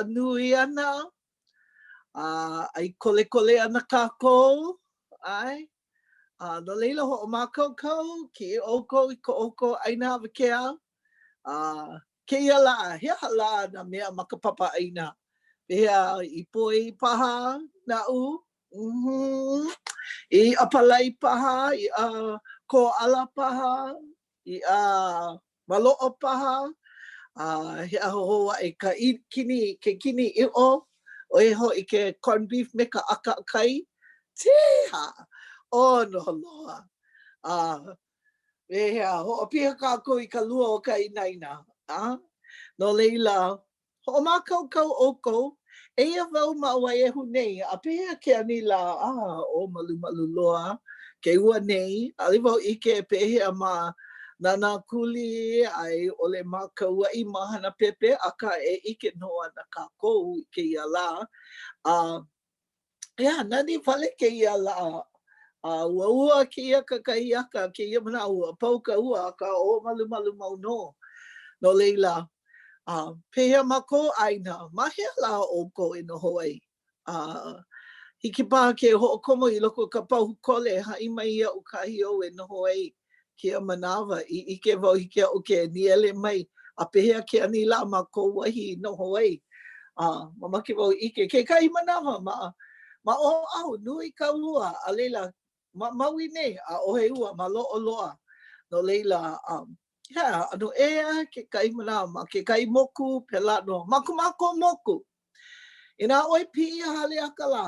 nui ana, a ʻai kolekole ana kākou, ʻae. A no laila, hoʻomākaukau, kiʻi ʻoukou i ko ʻoukou ʻaina awakea. A kēia lā, he aha lā nā mea ma ka papa ʻaina? Pehea, i poi paha naʻu? Uh-huh. I iʻa palai paha, iʻa kōʻala paha, iʻa maloʻo paha, a he aha hou aʻe ka kini, ke kini ʻiʻo, ʻo ia hoʻi ke corned beef me ka ʻakaʻakai. Tēhā! ʻOno loa. A pehea, hoʻopiha kākou i ka lua o ka inaina, a? No laila, Hoʻomākaukau ʻoukou, eia wau ma Waiehu nei, a pehea ke anilā, a ʻōmalumalu loa ke ua nei, ʻaʻole wau ʻike pehea ma Nānākuli a i ʻole ma Kauaʻi ma Hanapepe, akā e ʻike nō ana kākou i kēia lā, a ʻEā, nani wale kēia lā. A ua ua kēia kakahiaka, kēia manawa, ua pau ka ua, akā ʻōmalumalu mau nō. No laila, a pehea ma kou ʻāina, ma hea lā ʻoukou e noho ai? A hiki paha ke hoʻokomo i loko o ka pahu kole, haʻi mai iaʻu kahi ou e noho ai. Kēia manawa, i ʻike wau hiki iaʻu ke nīele mai, a pehea ke anilā ma kou wahi i noho ai? A mamake wau i ʻike kekahi manawa ma ma Oʻahu, nui ka ua, a laila, ma Maui nei, ʻaʻohe ua, maloʻo loa. No laila, um, yeah, ʻano ʻē aʻe kekahi manawa ma kekahi moku, pēlā nō. Ma ko mākou moku, inā ʻoe piʻi iā Haleakalā,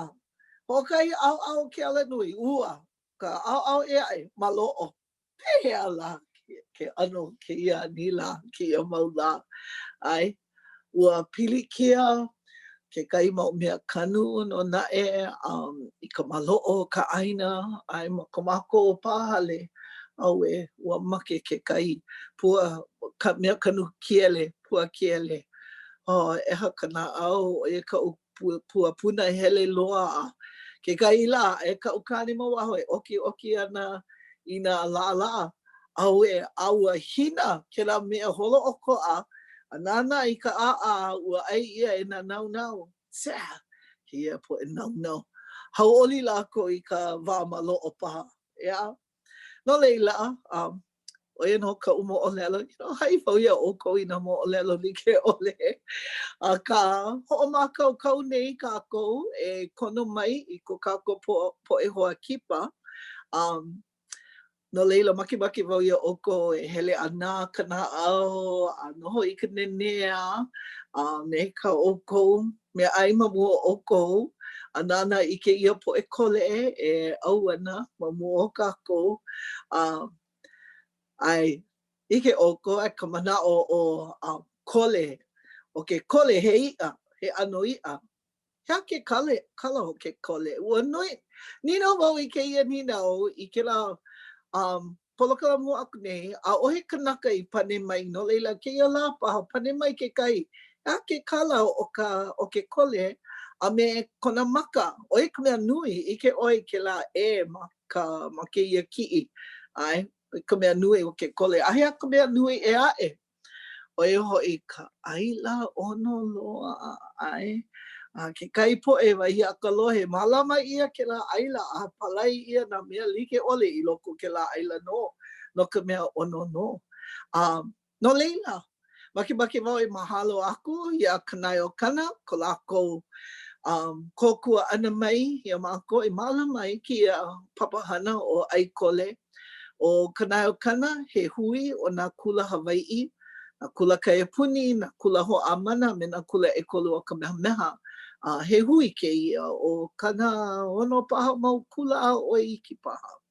hoʻokahi ʻaoʻao o ke alanui, ua, ka ʻaoʻao ʻē aʻe, maloʻo. Pehea lā ke ʻano o kēia anilā, kēia mau lā? ʻAe, ua pilikia kekahi mau mea kanu nō naʻe um, i ka maloʻo o ka ʻāina, ʻae, ma ko mākou pā hale, auē, ua make kekahi pua, ka mea kanu kiele, pua kiele. Oh, ʻeha ka naʻau, ʻo ia kaʻu pua punahele loa a kekahi lā, aia kaʻu kāne ma waho e ʻokiʻoki ana i nā lālā, auē, a ua hina kēlā mea holoʻokoʻa, a nānā i ka ʻāʻā, ua ʻai ʻia e nā naunau. Tsea! Kēia poʻe naunau. Hauʻoli lākou i ka wā maloʻo paha, ʻeā? No laila, um, ʻo ia nō kaʻu moʻolelo. You know, haʻi wau iā ʻoukou i nā moʻolelo like ʻole. Akā, hoʻomākaukau nei kākou e kono mai i ko kākou po poʻe hoa kipa. Um, no laila, makemake wau iā ʻoukou e hele a nā ka naʻau, a noho i ka nenea, a me kā ʻoukou meaʻai ma mua o ʻoukou, a nānā i kēia poʻe kole e ʻau ana ma mua o kākou. A ʻae, ʻike ʻoukou, ʻae ka manaʻo o a kole, ʻo ke kole he iʻa, he ʻano iʻa. He aha ke kale, kala o ke kole? Ua nui, nīnau wau i kēia nīnau i kēlā um, polokalamu mua aku nei, ʻaʻohe kanaka i pane mai, no laila, kēia lā paha, pane mai kekahi, he aha ke kala o ka, o ke kole a me kona maka, ʻo ia ka mea nui, ʻike ʻoe i kēlā ʻē ma ka, ma kēia kiʻi, ʻae, ka mea nui o ke kole. A he aha ka mea nui ʻē aʻe? ʻO ia hoʻi ka ʻaila ʻono loa, ʻae. A kekahi poʻe, wahi a ka lohe, mālama ʻia kēlā ʻaila a palai ʻia nā mea like ʻole i loko o kēlā ʻaila nō, no ka mea ʻono nō. A no laila, makemake wau e mahalo aku iā Kanaeokana, ko lākou um, kōkua ʻana mai iā mākou e mālama i kēia papahana ʻo ʻAi Kole. ʻO Kanaeokana, he hui o nā kula Hawaiʻi, nā kula kaiapuni, nā kula hoʻāmana a me nā kula ʻekolu o Kamehameha. A he hui kēia o 60 paha mau kula a ʻoi iki paha.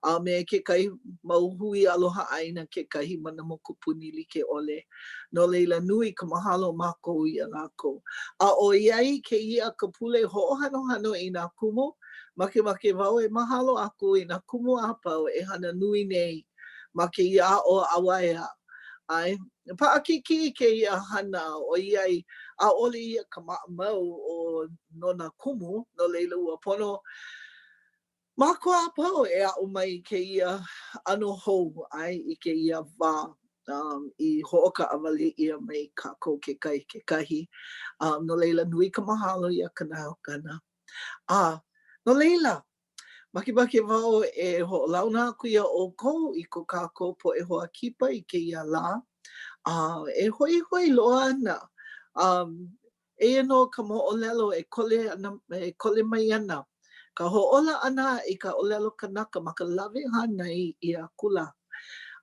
A me kekahi mau hui aloha ʻāina kekahi ma nā mokupuni like ʻole. No laila, nui ka mahalo mākou iā lākou. A ʻoiai kēia ka pule hoʻohanohano i nā kumu, Makemake wau e mahalo aku i nā kumu a pau e hana nui nei ma kēia aʻo awaea. ʻAe, paʻakikī kēia hana ʻoiai ʻaʻole ia ka maʻamau o no nā kumu, no laila ua pono mākou a pau e aʻo mai i kēia ʻano hou, ʻae, i kēia wā. um, i hoʻokaʻawale ʻia mai kākou kekahi i kekahi. Um, no laila, nui ka mahalo iā Kanaeokana. A, no laila, makemake wau e hoʻolauna aku iā ʻoukou i ko kākou poʻe hoa kipa i kēia lā. A, e hoihoi loa ana. Um, Eia nō ka moʻolelo e kole ana, e kole mai ana ka hōʻola ʻana i ka ʻōlelo kanaka ma ka lawe hānai ʻia akula.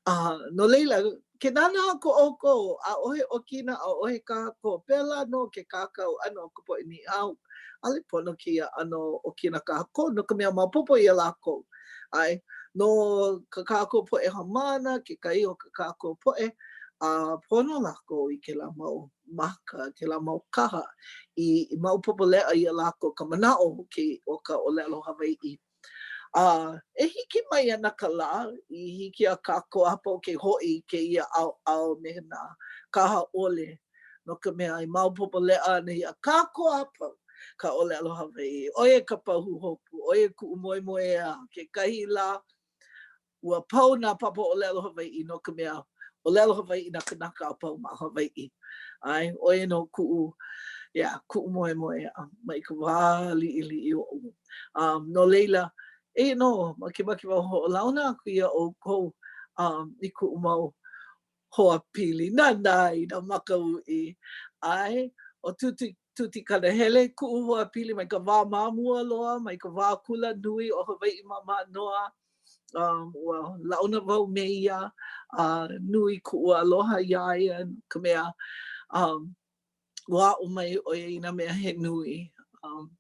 A no laila, ke nānā aku ʻoukou, ʻaʻohe ʻokina, ʻaʻohe kahakō, pēlā nō ke kākau ʻana o ka poʻe Niʻihau. ʻAʻole pono kēia ʻano ʻokina kahakō, no ka mea, maopopo iā lākou. ʻAe, no ka kākou poʻe haumāna, kekahi o ka kākou poʻe, a pono lākou i kēlā mau maka, kēlā mau kaha i maopopo leʻa iā lākou ka manaʻo o ke o ka ʻōlelo Hawaiʻi. A e hiki mai ana ka lā i hiki iā kākou a pau ke hoʻi i kēia ʻaoʻao me nā kaha ʻole, no ka mea, i maopopo leʻa ana iā kākou a pau ka ʻōlelo Hawaiʻi. ʻO ia ka pahuhopu, ʻo ia kuʻu moemoeā. Kekahi lā, Ua pau nā papa ʻōlelo Hawaiʻi no ka mea, ʻōlelo Hawaiʻi nā kanaka a pau ma Hawaiʻi. ʻAe, ʻo ia nō kuʻu, yeah, kuʻu moemoeā mai ka wā liʻiliʻi oʻu. Um, no laila, eia nō, makemake wau hoʻolauna aku iā ʻoukou um, i kuʻu mau hoa pili nānā i nā maka uʻi. ʻAe, ʻo Tuti, Tuti Kanahele kuʻu hoa pili mai ka wā ma mua loa, mai ka wā kula nui o Hawaiʻi ma Mānoa. Um, ua launa wau me ia, a nui kuʻu aloha iā ia, no ka mea, um, ua aʻo mai ʻo ia i nā mea he nui um,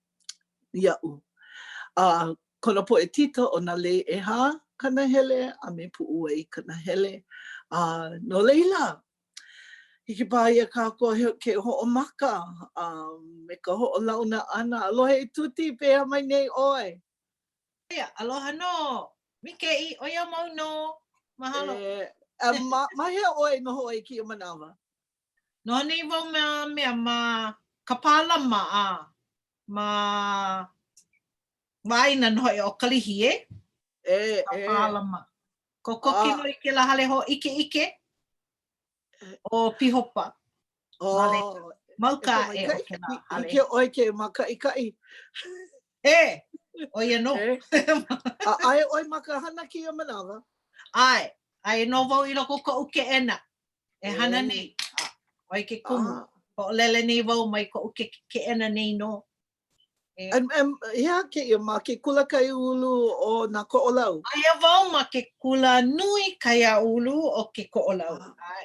iaʻu. A kona poʻe tita ʻo Nā Lei ʻEhā Kanahele a me Puʻuwai Kanahele. A no laila, hiki paha iā kākou ke hoʻomaka um, me ka hoʻolauna ʻana. Aloha e Tuti, pehea mai nei ʻoe? Ia, aloha nō. Mikeʻi, ʻo ia mau nō. Mahalo. E, a ma, ma hea ʻoe noho ai kēia manawa? Noho nei wau ma mea ma Kapālama a ma waena nō hoʻi o Kalihi, e? E, e. Kapālama. Kokoke ah. nō i kēlā hale hōʻikeʻike ʻo Pihopa. Oh, Mauka aʻe o kēlā hale. Hiki ʻoe ke mākaʻikaʻi. E, ʻo ia nō. E. A aia ʻoe ma ka hana kēia manawa? ʻAe, aia nō wau i loko o koʻu keʻena. E hana nei. A, ʻo ia ke kumu. Ah. Hoʻolele nei wau mai koʻu ke keʻena nei nō. E. And, and, he aha kēia ma ke kula kaiāulu o nā Koʻolau? Aia wau ma ke kula nui kaiāulu o ke Koʻolau.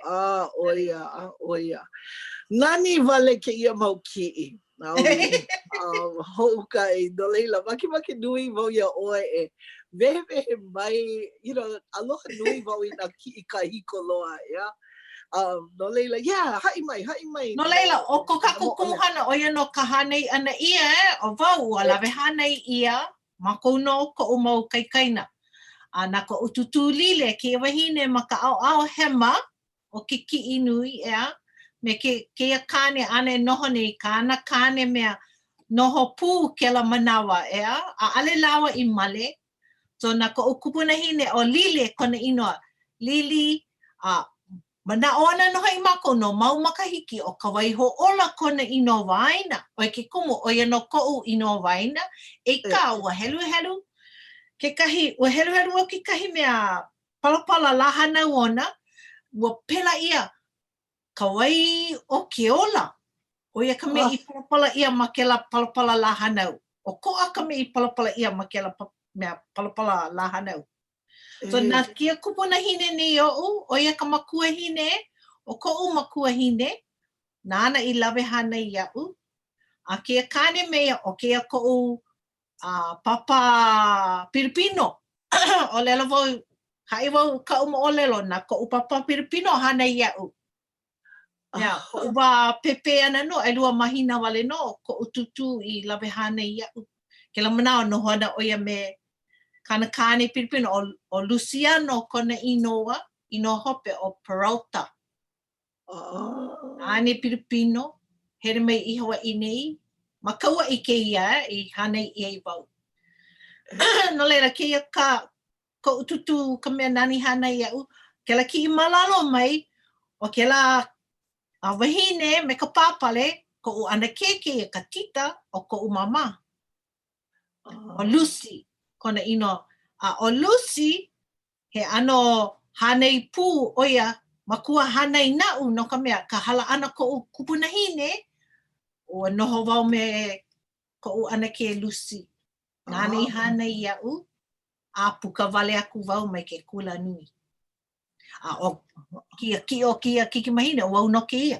Ah, ʻo ia, ah, ʻo ia. Nani wale kēia mau kiʻi. Um, hoʻokaʻi, no laila, makemake nui wau iā ʻoe e wehewehe mai, you know, aloha nui wau i nā kiʻi kahiko loa, yeah? Um, no laila, yeah, haʻi mai, haʻi mai. No laila, ʻo ko kākou kumuhana, ʻo ia nō ka hānai ʻana ʻia, eh, ʻo wau, ua lawe hānai ʻia, mākou nō koʻu mau kaikaina. A na koʻu tūtū Lile, kēia wahine ma ka ʻaoʻao hema o ke kiʻi nui, ʻeā, me ke, kēia kāne āna e noho nei, kāna kāne mea noho pū kēlā manawa, ʻeā, ʻaʻale lāua i male, So na koʻu kupunahine ʻo Lile kona inoa, Lili, a manaʻo ana nō hoʻi mākou no mau makahiki ʻo Kawaihoʻola kona inoa waena, ʻo ia ke kumu, ʻo ia nō koʻu inoa waena, akā ua heluhelu kekahi, ua heluhelu wau kekahi mea palapala lā hānau ona, ua pela ʻia Ka wai o ke ola, ʻo ia ka mea i palapala ʻia ma kēlā palapala lā hānau. ʻOkoʻa ka mea i palapala ʻia ma kēlā mea palapala lā hānau. So na kēia kupunahine nei oʻu, ʻo ia ka makuahine o koʻu makuahine, nāna i lawe hānai iaʻu. A kēia kāne me ia, ʻo kēia koʻu a pāpā Pilipino. ʻŌlelo wau, haʻi wau i kaʻu moʻolelo na koʻu pāpā Pilipino hānai iaʻu. Ia, koʻu wā pēpē ana nō, ʻelua mahina wale nō koʻu tūtū i lawe hānai iaʻu. Kēlā manawa noho ana ʻo ia me kāna kāne Pilipino, ʻo, ʻo Luciano kona inoa, inoa hope ʻo Peralta. Kāne Pilipino, hele mai i Hawaiʻi nei, ma Kauaʻi kēia i hānai ʻia ai wau. No laila, kēia ka, koʻu tūtū ka mea nāna i hānai iaʻu, kēlā kiʻi ma lalo mai. ʻO kēlā a wahine me ka pāpale, koʻu ʻanakē kēia ka tita o koʻu māmā. ʻO Lucy kona inoa. A ʻo Lucy, he ʻano hānai pū ʻo ia, makua hānai naʻu no ka mea, ka hala ʻana koʻu kupunahine, ua noho wau me koʻu ʻanakē Lucy. Nāna i hānai iaʻu, a puka wale aku wau mai ke kula nui. A ʻo kēia kiʻi o kēia keikimahine, ʻo wau nō kēia.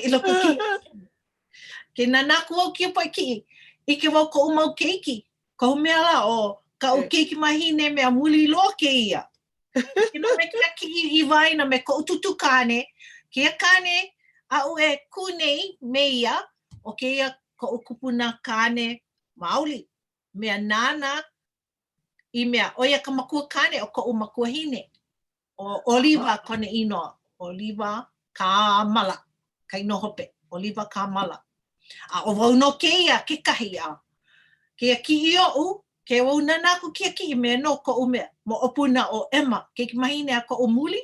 I loko kēia. Ke nānā aku wau kēia poʻe kiʻi, ʻike wau koʻu mau keiki, kohu mea lā, ʻo kaʻu keikimahine mea muli loa kēia. Ke nō me kēia kiʻi i waena me koʻu tūtū kāne, kēia kāne aʻu e kū nei me ia, ʻo kēia koʻu kupuna kāne maoli, mea nāna i mea, ʻo ia ka makua kāne o koʻu makuahine, ʻo ʻOliva kona inoa, ʻOliva Kāmala, ka inoa hope, ʻOliva Kāmala. A ʻo wau nō kēia kekahi a kēia kiʻi oʻu, ke wau nānā aku kēia kiʻi me nō koʻu mea, moʻopuna ʻo Emma, keikimahine a koʻu muli,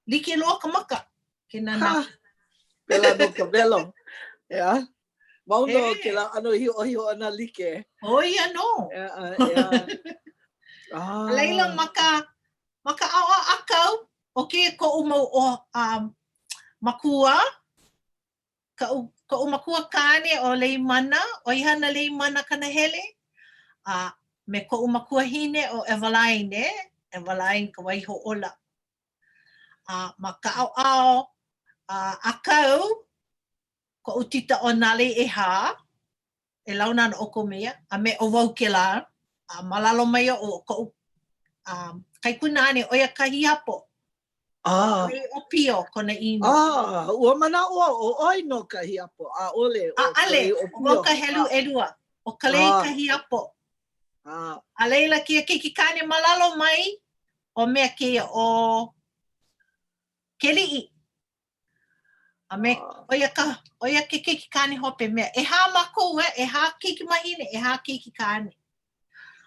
like loa ka maka ke nānā. Ha, pēlā nō ka welo, ʻeā? Mau nō kēlā ʻano hiʻohiʻona like. ʻO ia nō. ʻEā. A laila ma ka, ma ka ʻaoʻao ʻākau, ʻo kēia koʻu mau ʻo, um, makua, kaʻu, koʻu makua kāne ʻo Leimana, ʻOihana Leimana Kanahele, a me koʻu makuahine ʻo Ewalaine, Ewalaine Kawaihoʻola. A ma ka ʻaoʻao ʻākau, koʻu tita ʻo Nāleiʻehā, e launa ana ʻoukou me ia, a me ʻo wau kēlā, a ma lalo mai oʻu ʻo koʻu um, kaikunāne, ʻo ia ka hiapo. Ah. ʻO ʻOpio kona inoa. Ah, ua manaʻo au, ʻo ʻoe nō ka hiapo, ʻaʻole ʻo ʻAʻale, ʻo wau ka helu ʻelua. ʻO Kalei ah. ka hiapo. Ah. A laila kēia keiki kāne ma lalo mai, ʻo mea kēia ʻo Keliʻi. A me, ʻo ia ka, ʻo ia ke keiki kāne hope mea. ʻEhā mākou, eh, ʻehā keiki wahine, ʻehā keiki kāne.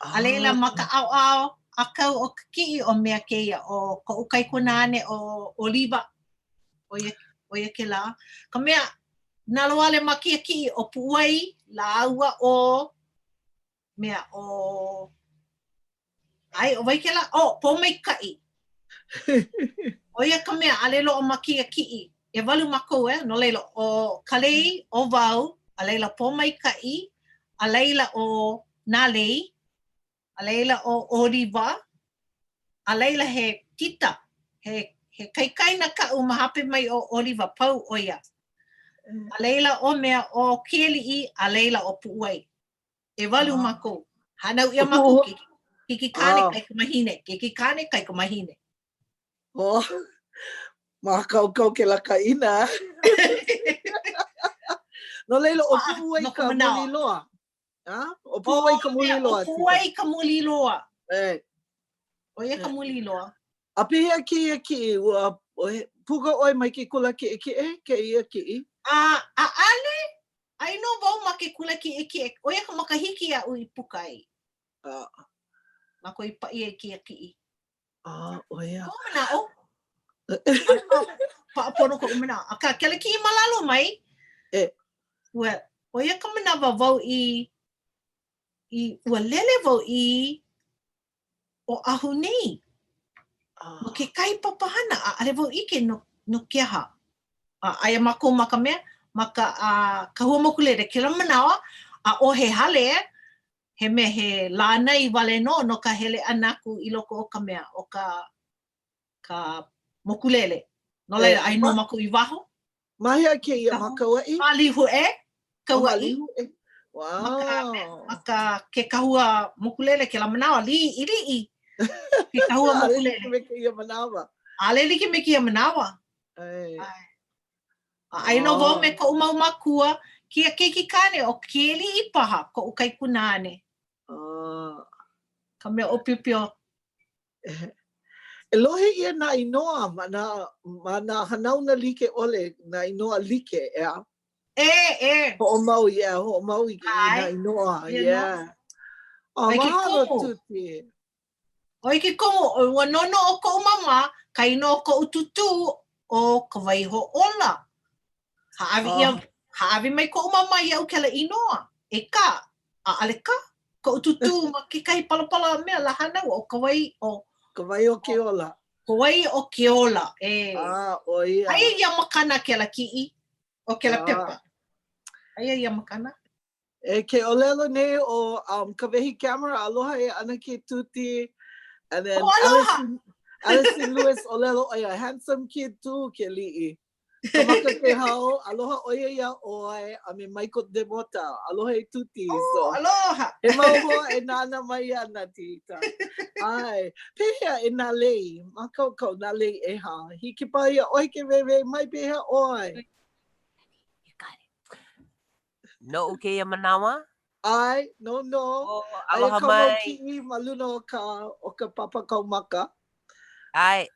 A laila ma ka ʻaoʻao ʻākau o ka kiʻi ʻo mea kēia, ʻo koʻu kaikunāne ʻo ʻOliva, ʻo ia, ʻo ia kēlā. Ka mea nalowale ma kēia kiʻi ʻo Puʻuwai lāua ʻo mea ʻo ʻAe, ʻo wai kēlā? ʻO, Pōmaikaʻi. ʻO ia ka mea, ʻaʻole loaʻa ma kēia kiʻi. ʻEwalu mākou, eh? No laila, ʻo Kalei, ʻo wau, a laila Pōmaikaʻi, a laila ʻo Nālei, a laila ʻo ʻOliva, a laila he tita, he, he kaikaina kaʻu ma hape mai o ʻOliva, pau ʻo ia. A laila ʻo mea, ʻo Keliʻi, a laila ʻo Puʻuwai. ʻEwalu mākou. Hānau ʻia mākou keiki, keiki kāne, kaikamahine, keiki kāne, kaikamahine. Oh, mākaukau kēlā kaʻina. No laila, ʻo Puʻuwai ka muli loa. Ha? ʻO Puʻuwai ka muli loa. ʻO Puʻuwai ka muli loa. E. ʻO ia ka muli loa. A pehea kēia kiʻi, ua puka ʻoe mai ke kula kiʻekiʻe, kēia kiʻi? A, ʻaʻale, Ai nō wau ma ke kula kiʻekiʻe, ʻo ia ka makahiki aʻu i puka ai. A. Mākou i paʻi ai kēia kiʻi. A, ʻo ia. Koʻu manaʻo. Paʻa pono koʻu manaʻo. Akā, kēlā kiʻi ma lalo mai, E. ua, ʻo ia ka manawa wau i, i, ua lele wau i Oʻahu nei. No kekahi papahana, ʻaʻole wau ʻike no, no ke aha. A aia mākou ma ka mea, ma ka uh, kahua mokulele kēlā manawa, ʻaʻohe hale, he mea he lānai wale nō no ka hele ʻana aku i loko o ka mea, o ka, ka mokulele. No laila, ai nō mākou i waho. Ma hea kēia ma Kauaʻi? Ma Līhuʻe, Kauaʻi. Ma Līhuʻe. Wow. Ma ka, ma ka, ke kahua mokulele, kēlā manawa, liʻiliʻi. Ke kahua mokulele. ʻAʻole like me kēia manawa. ʻAʻole like me kēia manawa. ʻAe. A ai nō wau me koʻu mau mākua, kēia keiki kāne ʻo Keliʻi paha, koʻu kaikunāne. Ah. Ka mea ʻōpiopio. E lohe ʻia nā inoa ma nā, ma nā hanauna like ʻole, nā inoa like, ʻeā? E, e. Hoʻomau, yeah, hoʻomau i, i nā inoa, yeah. Oh, mahalo, Tuti. ʻO i ke kumu, ua noʻonoʻo koʻu māmā, ka inoa o koʻu tūtū. ʻo Kawaihoʻola. Hāʻawi ʻia, oh. hāʻawi mai koʻu māmā iaʻu kēlā inoa. Akā, ʻaʻole kā koʻu tūtū ma kekahi palapala mea lā hānau ʻo Kawai ʻo Kawaiokiola. Kawaiokiola, ʻē. Ah, ʻo ia. Aia ia makana kēlā kiʻi, ʻo kēlā ah. pepa. Aia ia makana. E ke ʻōlelo nei ʻo um, Kawehi Camera, aloha e ʻAnakē Tuti. And then oh, aloha. Allison, Allison Lewis ʻōlelo ʻo ia, handsome kid too, ke aliʻi. Kamaka Kehau, aloha ʻo ia iā ʻoe, a me Michael DeMota, aloha e Tuti. Oh, so, aloha. he mau hoa e nānā mai ana, Tita. ʻAe, pehea e nā lei, mākaukau nā lei ʻehā. Hiki paha iā ʻoe ke wēwē mai pehea ʻoe? You got it. Noʻu kēia manawa? ʻAe, nou nō. Oh, aloha Aia mai. kāu mau kiʻi ma luna o ka, o ka papa kaumaka. ʻAe.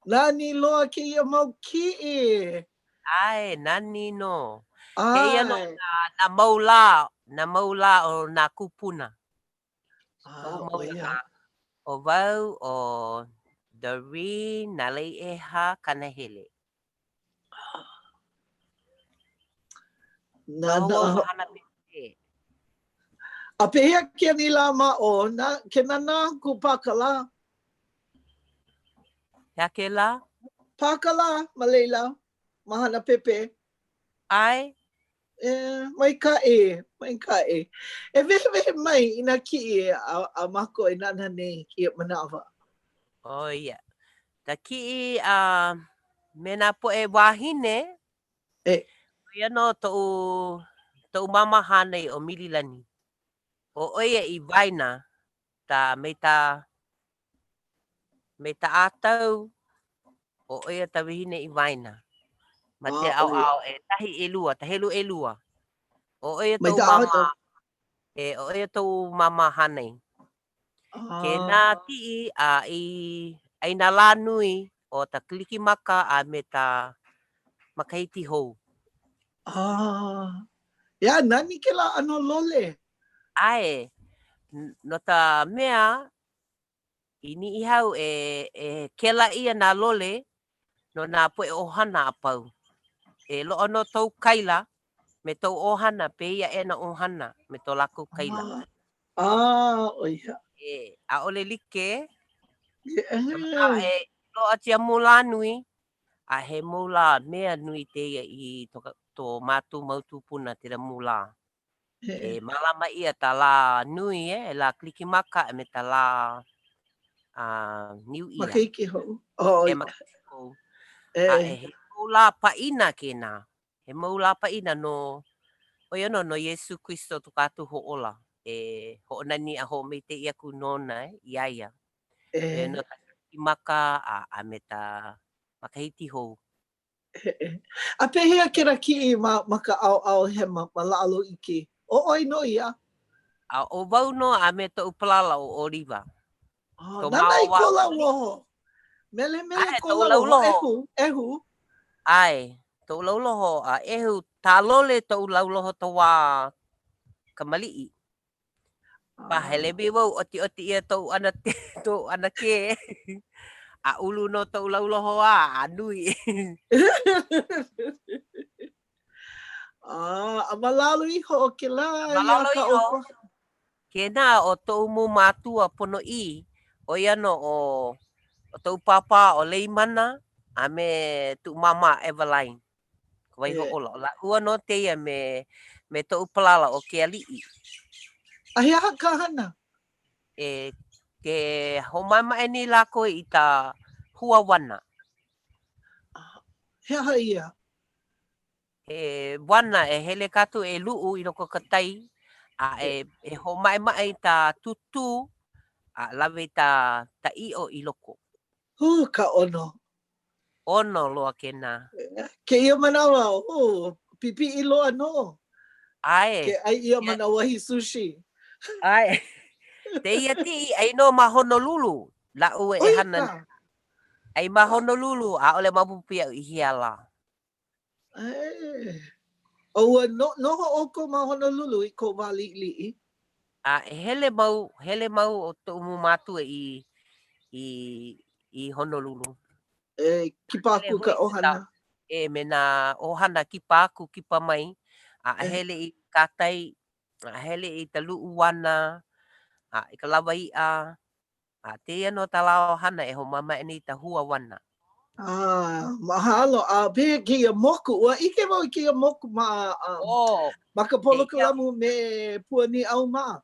Nani loa kēia mau kiʻi. ʻAe, nani nō. Kēia nō nā, nā mau lā, nā mau lā o nā kūpuna. Ah, ʻo ia. ʻO wau, ʻo Doreen Nāleiʻeha Kanahele. Na, na. A pehea ke anilā ma ʻō, na, ke nānā aku pā ka lā? He aha kēlā? Pā ka lā ma laila, ma Hanapepe. ʻAe. E, maikaʻi, maikaʻi. E wehewehe mai i nā kiʻi a, a mākou e nānā nei i kēia manawa. ʻO ia. Ka kiʻi a me nā poʻe wāhine, E. ʻo ia nō toʻu, toʻu māmā hānai ʻo Mililani. ʻO ʻo ia i waena ta me ta me ta ʻātau, ʻo ʻo ia ta wahine i waena. Ma te Ah, ʻo ia. ʻaoʻao ʻekahi ʻelua, ta helu ʻelua. ʻO ʻo ia Mai toʻu ta māmā, ʻātau. e, ʻo ʻo ia toʻu māmā hānai. Kēnā Ah. kiʻi a i, a i nā lā nui o ta Kalikimaka a me ta Makahiki Hou. Ah. Yeah, nani kēlā ʻano lole. ʻAe, no ka mea, i Niʻihau e, e kela ʻia nā lole no nā poʻe ʻohana a pau. E loaʻa nō tou kaila me tou ʻohana, pēia aʻe nā ʻohana me to lākou kaila. Ah, ʻo ia. E, ʻaʻole like. Yeah. Ka manawa e loaʻa tēia mau lā nui, a he mau lā mea nui tēia i to, to mātou mau tūpuna tēlā mau lā. E mālama ʻia ta lā nui e, lā Kalikimaka a me ta lā Niu Ia. Makahiki hou. Oh, E makahiki hou. A e he mau lā paʻina kēnā. He mau lā paʻina no, ʻo ia nō no Iesū Kristo to kātou Hoʻōla e hoʻonani a hoʻomaikaʻi aku nona e, iā ia. E no ta Kalikimaka a, a me ta makahiki hou. A pehea kēlā kiʻi ma, ma ka ʻaoʻao hema ma Laʻaloiki? ʻO ʻoe nō ia? A ʻo wau nō a me toʻu palala ʻo ʻOliva. Oh, nānā i kō lauoho. Melemele kō lauoho, ʻehu, ʻehu. ʻAe, toʻu lauloho, a ʻehu, tālole toʻu lauloho ta wā kamaliʻi. Pahele wau, ʻotiʻoti ʻia toʻu ʻana, toʻu ʻanakē. A ulu nō toʻu lauloho a, a nui. Ah, a ma lalo iho o kēlā Ma lalo iho, kēnā ʻo toʻu mau mātua ponoʻī, ʻo ia nō ʻo, ʻo toʻu pāpā ʻo Leimana a me tuʻu māmā Eveline. Waihoʻola. ʻO lāua nō tēia me, me toʻu palala ʻo Kealiʻi. A he aha ka hana? E, ke hoʻomaʻemaʻe nei lākou i ka hua wana. He aha ia? He wana e hele kātou e luʻu i loko o ka tai a e, e hoʻomaʻemaʻe i ka tūtū a lawe i ka, ka ʻiʻo i loko. Hū, ka ʻono. ʻOno loa kēnā. Kēia manawa, oh, pipiʻi loa nō. ʻAe. Ke ʻai ʻia ma nā wahi sushi. ʻAe. Tēia kiʻi, ʻai nō ma Honolulu, laʻu e hana nei. ʻAi ma Honolulu, ʻaʻole maopopo iaʻu i hea lā. ʻAe. O ua no, noho ʻoukou ma Honolulu i kou wā liʻiliʻi? A e hele mau, hele mau ʻo toʻu mau mātua i, i, i Honolulu. E kipa aku ka ʻohana. E me nā ʻohana kipa aku, kipa mai, a hele i ka tai, a hele i ka luʻu ʻana, a i ka lawaiʻa, a tēia nō tā lāua hana e hoʻomāmaʻe nei i ka hua wana. Ah, mahalo. A pehea kēia moku? Ua ʻike wau i kēia moku ma, um, oh, ma ka polokalamu me Pua Nīʻau mā.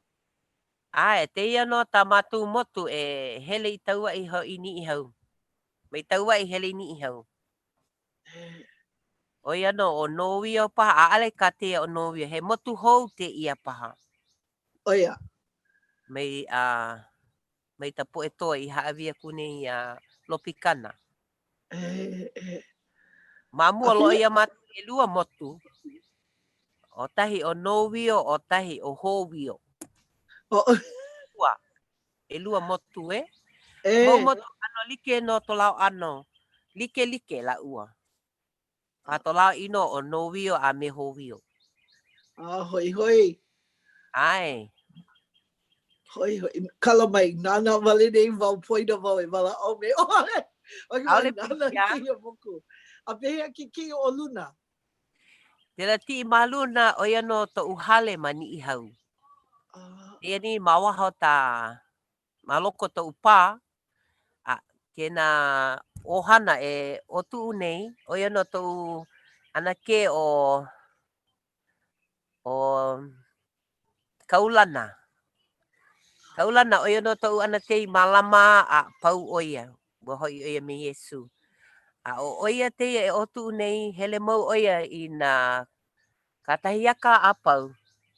ʻAe, tēia nō tā mātou motu e hele i Tauaʻi hoʻi i Niʻihau. Mai Tauaʻi hele i Niʻihau. ʻO ia nō, ʻo Nōwio paha, ʻaʻale kā tēia ʻo Nōwio, he motu hou tēia paha. ʻO ia. Mai, a, mai ka poʻe toa i hāʻawi aku nei iā Lopikana. E, e. Ma mua loaʻa iā mātou ʻelua motu, ʻo tahi ʻo Nōwio, ʻo tahi ʻo Hōwio. ʻElua, ʻelua motu e. E. Mau motu ʻano like nō to lāua ʻano, likelike lāua. A to lāua inoa ʻo Nōwio a me Hōwio. A hoihoi. ʻAe. Hoihoi. Kala mai, nānā wale nei wau, poina wau e walaʻau me ʻoe. ʻAʻole Nānā pilikia. kēia moku. A pehea ke kiʻi o luna? Kēlā kiʻi ma luna, ʻo ia nō toʻu hale ma Niʻihau. Ah. Eia nei ma waho ta, ma loko toʻu pā, a kēnā ʻohana e ʻōtuʻu nei, ʻo ia nō toʻu ʻanakē ʻo, ʻo Kaulana. Kaulana, ʻo ia nō toʻu ʻanakē i mālama a pau ʻo ia, ua hoʻi ʻo ia me Iesū. A ʻo ʻo ia tēia e ʻōtuʻu nei, hele mau ʻo ia i nā kakahiaka a pau,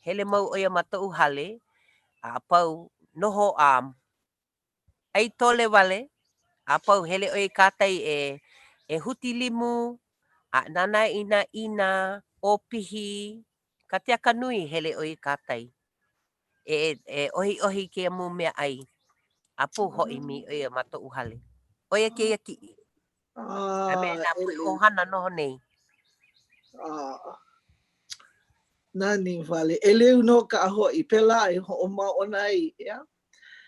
hele mau ʻo ia ma toʻu hale, a pau, noho a ʻai tole wale, a pau hele ʻoe i ka tai e e huti limu, a nānā i nā ʻina, ʻōpihi, ka keaka nui hele ʻoe i ka tai. E e ʻohiʻohi i kēia mau mea ʻai, a pau hoʻi mai ʻo ia ma toʻu hale. ʻO ia kēia kiʻi. A me nā poʻe ʻohana noho nei. Ah. Nani wale. ʻEleu nō kā hoʻi. Pēlā e hoʻomāʻona ai, ʻeā?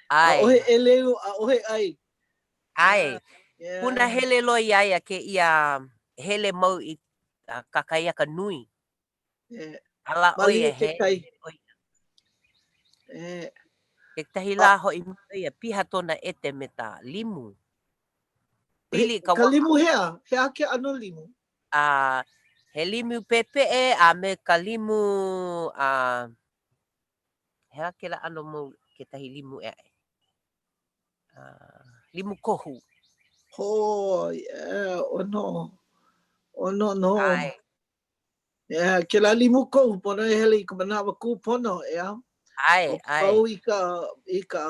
ʻAe. ʻAʻohe ʻeleu, ʻaʻohe ʻai. ʻAe. Yeah. Punahele loa iā ia kēia hele mau i kakahiaka nui. Yeah. Ala ʻo ia Malie ke he kai. ʻo ia. Yeah. Kekahi lā hoʻi mai ʻo ia, piha tona ʻete me ka limu. Pili ka Ka waha. limu hea? He aha ke ʻano limu? A he limu pepeʻe a me ka limu a He aha kēlā ʻano mau kekahi limu ʻē aʻe? Uh, limu kohu. Ho, yeah, ʻono. ʻOno nō. ʻAe. Yeah, kēlā limu kohu pono e hele i ka manawa kūpono, ʻeā? ʻAe, ʻO ʻae. pau i ka, i ka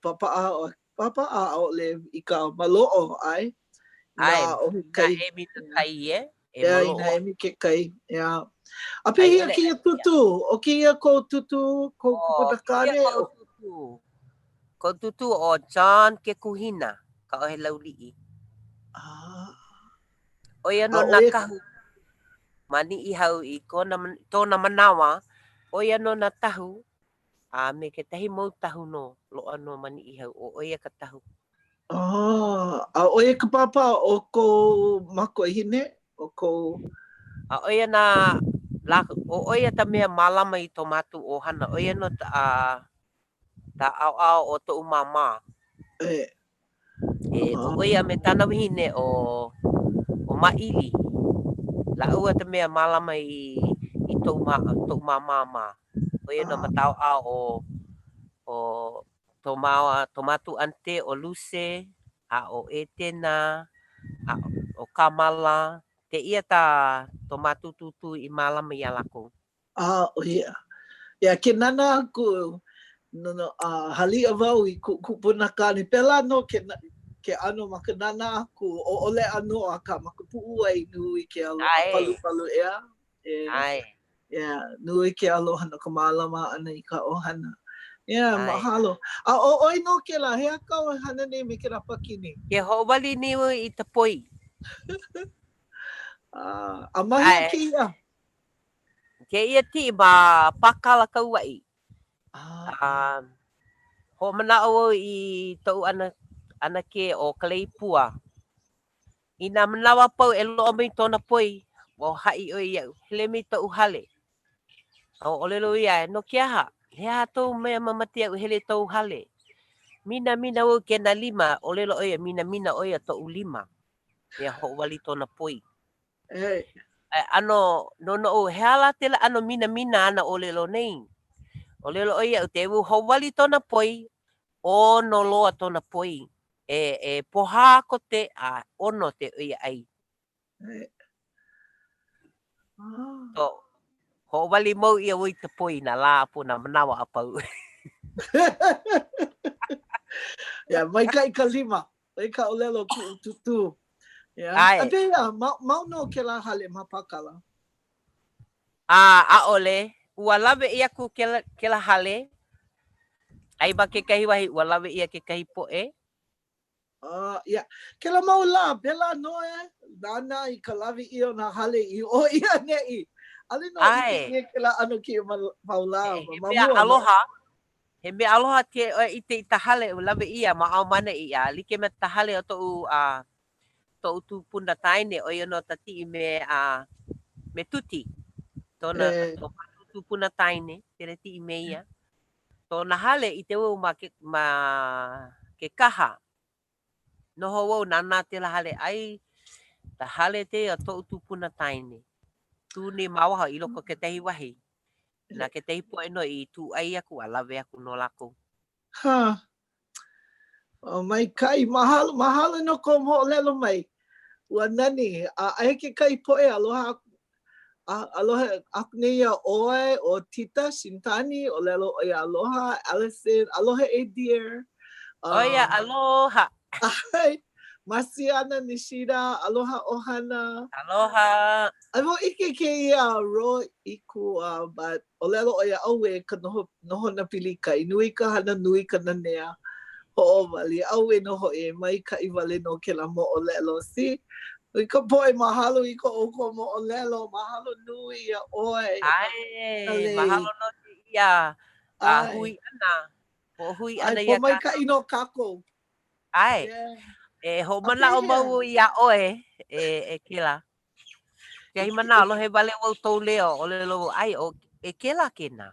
papaʻa, papaʻa, ʻaʻole i ka maloʻo, ʻae? ʻAe, Inā ʻaʻohe inā kai. emi ka kai, e? E ʻEā, maloʻo inā ai. emi ke kai, ʻeā. A pehea kēia tūtū? ʻO kēia kou tūtū, kou ʻO kupunakāne? kēia koʻu tūtū. Koʻu tūtū ʻo John Kekuhina, Kaʻohelauliʻi. Ah. ʻO ia nō nā kahu ma Niʻihau i kona, tona manawa, ʻo ia nō nā tahu A me kekahi mau tahu nō, loaʻa nō ma Niʻihau, ʻo ʻo ia ka tahu. Ah, a ʻo ia ka pāpā o kou makuahine, o kou. A ʻo ia nā, lā, ʻo ʻo ia ka mea mālama i to mātou ʻohana, ʻo ia nō ta, a, ka ʻaoʻao o toʻu māmā. E. E, ʻo ʻo ia me kāna wahine ʻo, ʻo Māʻili, lāua ka mea mālama i, i toʻu mā, toʻu māmā mā. ʻO ia nō ma ka ʻaoʻao o, o tō māua, tō mātou aunty ʻo Luce, a ʻo ʻEtena, a ʻo Kamala, kēia tā tō mātou tūtū i mālama iā lākou. A, ʻo ia. Ia, ke nānā aku, no, no, a haliʻa wau i kuʻu kupunakāne, pēlā nō ke, ke ʻano ma ka nānā aku, ʻoʻoleʻa nō, akā ma ka puʻuwai nui ke aloha palupalu, ʻeā? E, ʻAe. Yeah, nui ke aloha no ka mālama ʻana i ka ʻohana. Yeah, mahalo. A ʻo ʻoe nō kēlā, he aha kāu e hana nei me kēlā pākini? Ke hoʻowali nei wau i ka poi. A ma hea kēia? Kēia kiʻi ma Pākala, Kauaʻi. Ah. Hoʻomanaʻo wau i toʻu ʻana, ʻanakē ʻo Kaleipua. I nā manawa a pau e loaʻa mai tona poi, ua haʻi ʻo ia iaʻu, hele mai toʻu hale. A ua ʻōlelo ia, no ke aha? He aha tou mea mamate iaʻu e hele i tou hale? Minamina wau i kēnā lima, ʻōlelo ʻo ia, minamina ʻo ia toʻu lima. Mea hoʻowali tona poi. E ʻano noʻonoʻo, he aha lā tēlā ʻano minamina āna ʻōlelo nei? ʻŌlelo ʻo ia iaʻu, te ua hoʻowali tona poi, ʻono loa tona poi. E, e pohā ko te a ʻono te ʻo ia ʻai. So, hoʻowali mau ʻia wau i ka poi nā lā a pau, nā manawa a pau. Yeah, maikaʻi ka lima. ʻO ia ka ʻōlelo kuʻu tūtū. Yeah. A pehea, mau, mau nō kēlā hale ma Pākala? A, ʻaʻole. Ua lawe ʻia aku kēlā, kēlā hale. Ai ma kekahi wahi, ua lawe ʻia kekahi poʻe. Uh, yeah. Kēlā mau lā, pēlā nō e, nānā i ka lawe ʻia o nā hale i ʻō i ʻaneʻi. ʻAʻole nō ʻike ʻia kēlā ʻano kēia mau lā. He mea aloha, He mea aloha ke ʻoe ʻike i ta hale ua lawe ʻia ma ʻao maneʻi a like me ta hale o toʻu a toʻu tupuna taine ʻo ia nō ta tiʻi me a me Tuti. Tona to mākou tupuna taine kele tiʻi me ia. Tona hale i te wau ma ke ma Kekaha. Noho wau nānā tela hale ʻai, ta hale te o toʻu tupuna taine. Tū nei ma waho i loko o kekahi wahi. Na kekahi poʻe nō i tūʻai aku a lawe aku no lākou. Huh. Oh, maikaʻi. Mahalo, mahalo no kou moʻolelo mai. Ua nani. A aia kekahi poʻe aloha aku, a, aloha aku nei iā ʻoe, ʻo Tita Shintani, ʻōlelo ʻo ia aloha, Allison, aloha e dear. ʻO ia, aloha. ʻAe. Masiana Nishida, aloha ʻohana. Aloha. ʻAe wau ʻike kēia Ro Iku, uh, but ʻōlelo ʻo ia, ʻauē ka noho, nohona pilikai, nui ka hana, nui ka nanea, hoʻowali, ʻauē nō hoʻi, maikaʻi wale nō kēlā moʻolelo. See? I ka poʻe mahalo i ko ʻoukou moʻolelo, mahalo nui iā ʻoe. ʻAe, mahalo nō kēia a hui ʻana, hoʻohui ʻana iā kākou. Pōmaikaʻi nō kākou. ʻAe. E hoʻomanaʻo mau wau iā ʻoe, e, e Kela. Kekahi manawa, lohe wale wau tou leo, ʻōlelo wau, ʻai, ʻo, e Kela kēnā.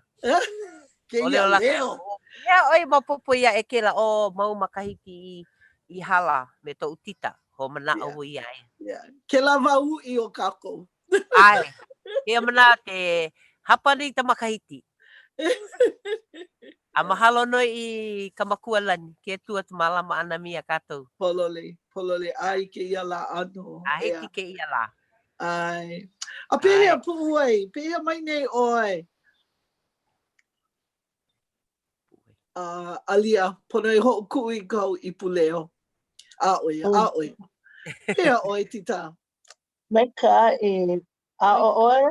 Kēia leo. Pehea ʻoe maopopo iā e Kela, ʻo, mau makahiki i, i hala me toʻu tita, hoʻomanaʻo wau iā ia. Yeah. Kēlā wā uʻi o kākou. ʻAe. Kēia manawa ke hapa nei ta makahiki. A mahalo nō i ka Makua Lani, ke Akua ka mālama ʻana mai iā kākou. Pololei, pololei, a i kēia lā ʻānō. A hiki i kēia lā. ʻAe. A pehea Puʻuwai, pehea mai nei ʻoe? Uh, Alia, pono e hoʻokuʻu i kau ipu leo. A ʻo ia, a ʻo ia. Pehea ʻoe, Tita? Maikaʻi. A ʻo ʻoe?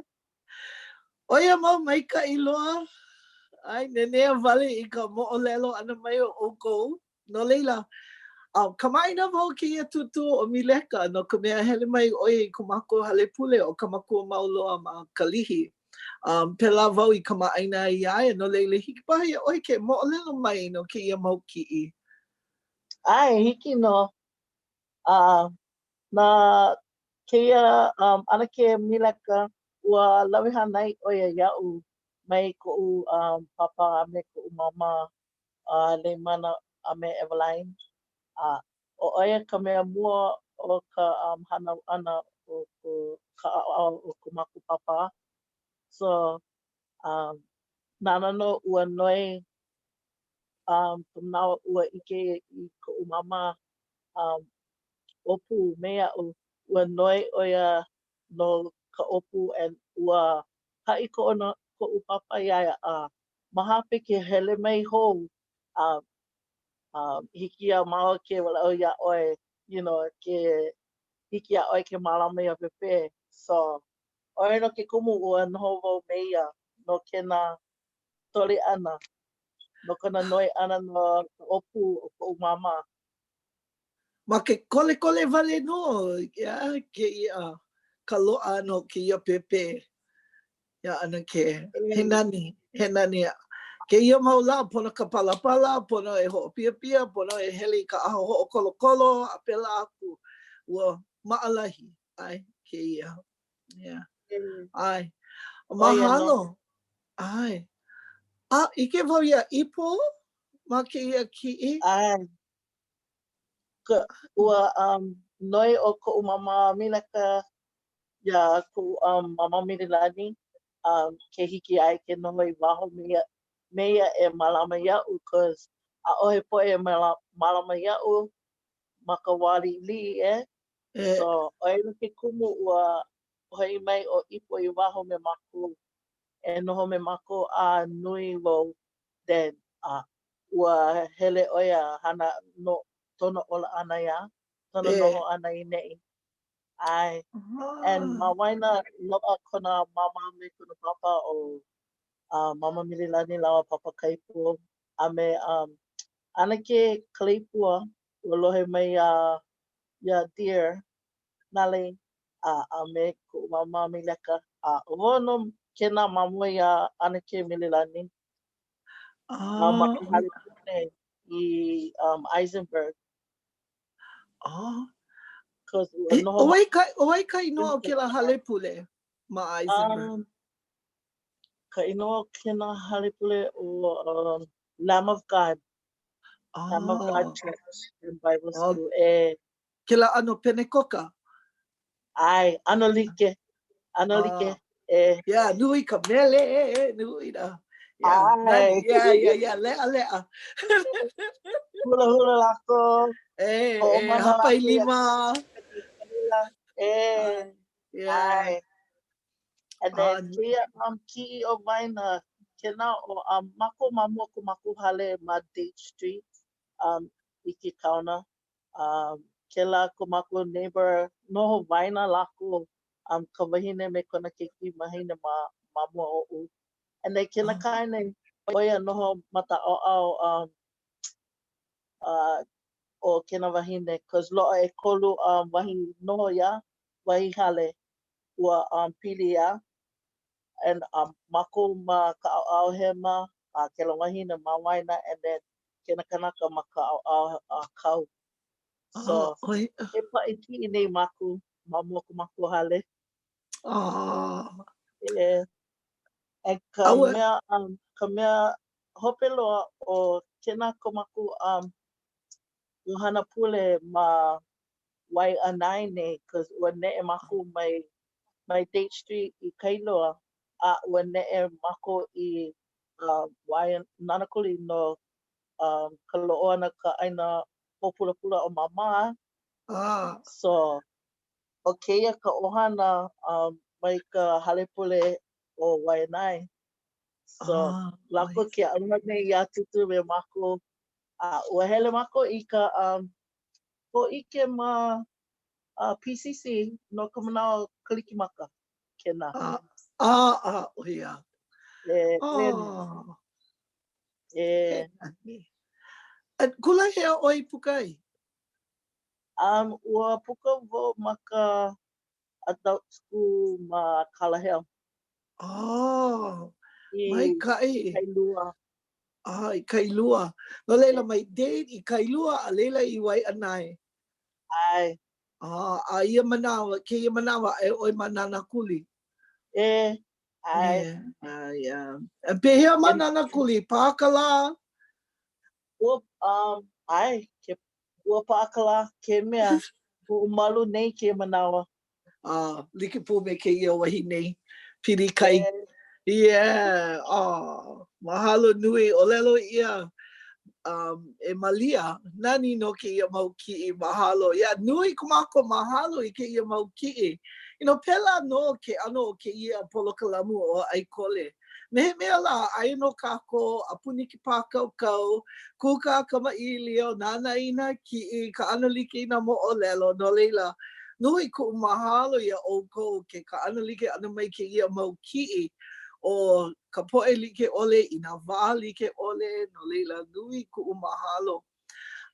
ʻO ia mau maikaʻi loa. ʻAe, nenea wale i ka moʻolelo ʻana mai o ʻoukou. No laila, a kamaʻāina wau kēia tūtū ʻo Mileka no ka mea hele mai ʻo ia i ko mākou hale pule ʻo Ka Makua Mau Loa ma Kalihi. Um, pēlā wau i kamaʻāina ai iā ia, no laila, hiki paha iā ʻoe ke moʻolelo mai no kēia mau kiʻi. ʻAe, hiki nō. A na kēia um, ʻanakē Mileka, ua lawe hānai ʻo ia iaʻu mai koʻu um, pāpā a me koʻu māmā uh, Leimana a me Eveline. A ʻo ʻo ia ka mea mua o ka um, hānau ʻana o ko ka ʻaoʻao o ko mākou pāpā. So, um, nāna nō ua noi um, ka manawa ua ʻike i koʻu māmā um, ʻōpū me aʻu, ua noi ʻo ia no ka ʻōpū and ua haʻi koʻu, koʻu pāpā iā ia, a ma hope ke hele mai hou, a um, hiki iā māua ke walaʻau iā ʻoe, you know, ke hiki iā ʻoe ke mālama iā Pēpē. So, ʻo ia nō ke kumu ua noho wau me ia no kēnā toli ʻana, no kona noi ʻana no ka ʻōpū o koʻu māmā. Ma ke kolekole wale nō ia kēia ka loaʻa ʻana o kēia pēpē iā ʻAnakē. He nani, he nani. Kēia mau lā, pono ka palapala, pono e hoʻopiapia, pono e hele i ka ʻaha hoʻokolokolo, a pēlā aku. Ua. maʻalahi, ʻae, kēia. Yeah. ʻAe. Mahalo. ʻAe. A, ʻike wau iā Ipo ma kēia kiʻi. ʻAe. Ka, ua um, noi ʻo koʻu māmā Mileka iā koʻu um, māmā Mililani um, ke hiki ai ke noho i waho me ia, me ia e mālama iaʻu cause ʻaʻohe poʻe e mālama iaʻu ma ka wā liʻiliʻi e. So, ʻo ia ke kumu ua hoʻi mai ʻo Ipo i waho me mākou e noho me mākou a nui wau then a ua hele ʻo ia hana no tona ola ʻana iā, tona noho ʻana i neʻi. ʻAe. And ma waena loaʻa kona māmā me kona pāpā ʻo uh, Mama Mililani lāua Papa Kaipo a me um, ʻAnakē Kaleipua ua lohe mai iā iā Dear Nalei a, a me koʻu māmā Mileka a ʻo wau nō kēnā ma mua iā ʻAnakē Mililani. Ah, ma ka hale pule i um, Eisenberg. Ah. Cause ua noho ʻO wai ka, ʻo wai ka inoa o kēlā hale pule ma Eisenberg? Um, ka inoa o kēnā hale pule ʻo um, Lamb of God. Ah. Lamb of God Church and Bible ah. School. E. Kēlā ʻano Penekoka? ʻAe, ʻano like. ʻAno like. Ah. E. Yeah, nui ka mele, nui nā. Yeah, nani, yeah, yeah, yeah, leʻa, leʻa. Hula hula lākou. E, e, hāpai lima. E. Yeah. ʻAe. And then uh, kēia um, kiʻi o waena, kēnā ʻo um, mākou ma mua ko mākou hale ma Date Street um, i ke kaona. Um, kēlā ko mākou neighbor, noho waena lākou, um, ka wahine me kona keiki wahine ma, ma mua oʻu. And then kēnā kāne, ʻo ia noho ma ka ʻaoʻao um, uh, o kēnā wahine, cause loaʻa ʻekolu um, wahi noho iā, wahi hale, ua um, pili iā. And um, mākou ma ka ʻaoʻao hema, a kēlā wahine ma waena, and then kēnā kanaka ma ka ʻaoʻao ʻākau. So, e paʻi kiʻi nei mākou ma mua ko mākou hale. Ah. E, and ka mea, um, ka mea hope loa ʻo kēnā ko mākou um, ʻohana pule ma Waiʻanae nei, cause ua neʻe mākou mai, mai Date Street i Kailua, a ua neʻe mākou i uh, Wai Nanakuli no um, ka loaʻa ʻana ka ʻāina hoʻopulapula o Māmā. Ah. So, ʻo kēia ka ʻohana um, mai ka hale pule o Waiʻanae. So, ah, lākou ke aloha nei iā Tūtū me mākou. A ua hele mākou i ka um, hōʻike ma uh, PCC no ka manawa Kalikimaka. Kēnā. Ah, ah, ah, oh ia. E, oh. E. E, kula hea ʻoe i puka ai? Um, ua puka wau ma ka adult school ma Kalaheo. Oh, I maikaʻi. Kailua. Ah, i Kailua. No laila, mai Date i Kailua, a laila i Waiʻanae. ʻAe. Ah, a ia manawa, kēia manawa, aia ʻoe ma Nānākuli. E, ʻae. Yeah, uh, yeah. Pehea ma Nānākuli, pā ka lā? Ua, um, ʻae, ke, ua pā ka lā, ke mea, hoʻomalu nei kēia manawa. Ah, like pū me kēia wahi nei, pili kai. Yeah. Yeah, oh, mahalo nui, ʻōlelo ʻia um, e Malia, nani nō kēia mau kiʻi, mahalo. Yeah, nui ko mākou mahalo i kēia mau kiʻi. You know, pēlā nō ke ʻano o kēia polokalamu ʻo ʻAikole. Me he mea lā, aia nō kākou a puni ke pākaukau, kūkā kamaʻilio, nānā i nā kiʻi, kaʻana like i nā moʻolelo, no laila, nui kuʻu mahalo iā ʻoukou ke kaʻana like ʻana mai kēia mau kiʻi o ka poʻe like ʻole i nā wā like ʻole, no laila, nui kuʻu mahalo.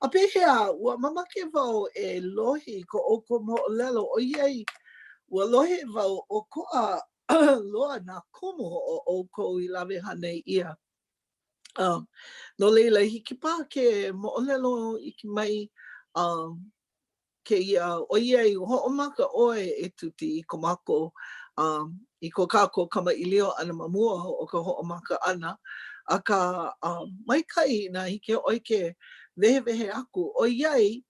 A pehea, ua mamake wau e lohe i ko ʻoukou moʻolelo, ʻoiai ua lohe wau ʻokoʻa loa nā kumu o ʻoukou i lawe hānai ʻia. Um, no laila, hiki paha ke moʻolelo iki mai um. kēia, ʻoiai hoʻomaka ʻoe e Tuti i ko mākou, um, i ko kākou kamaʻilio ʻana ma mua o ka hoʻomaka ʻana, akā, um, maikaʻi inā hiki iā ʻoe ke wehewehe aku, ʻoiai,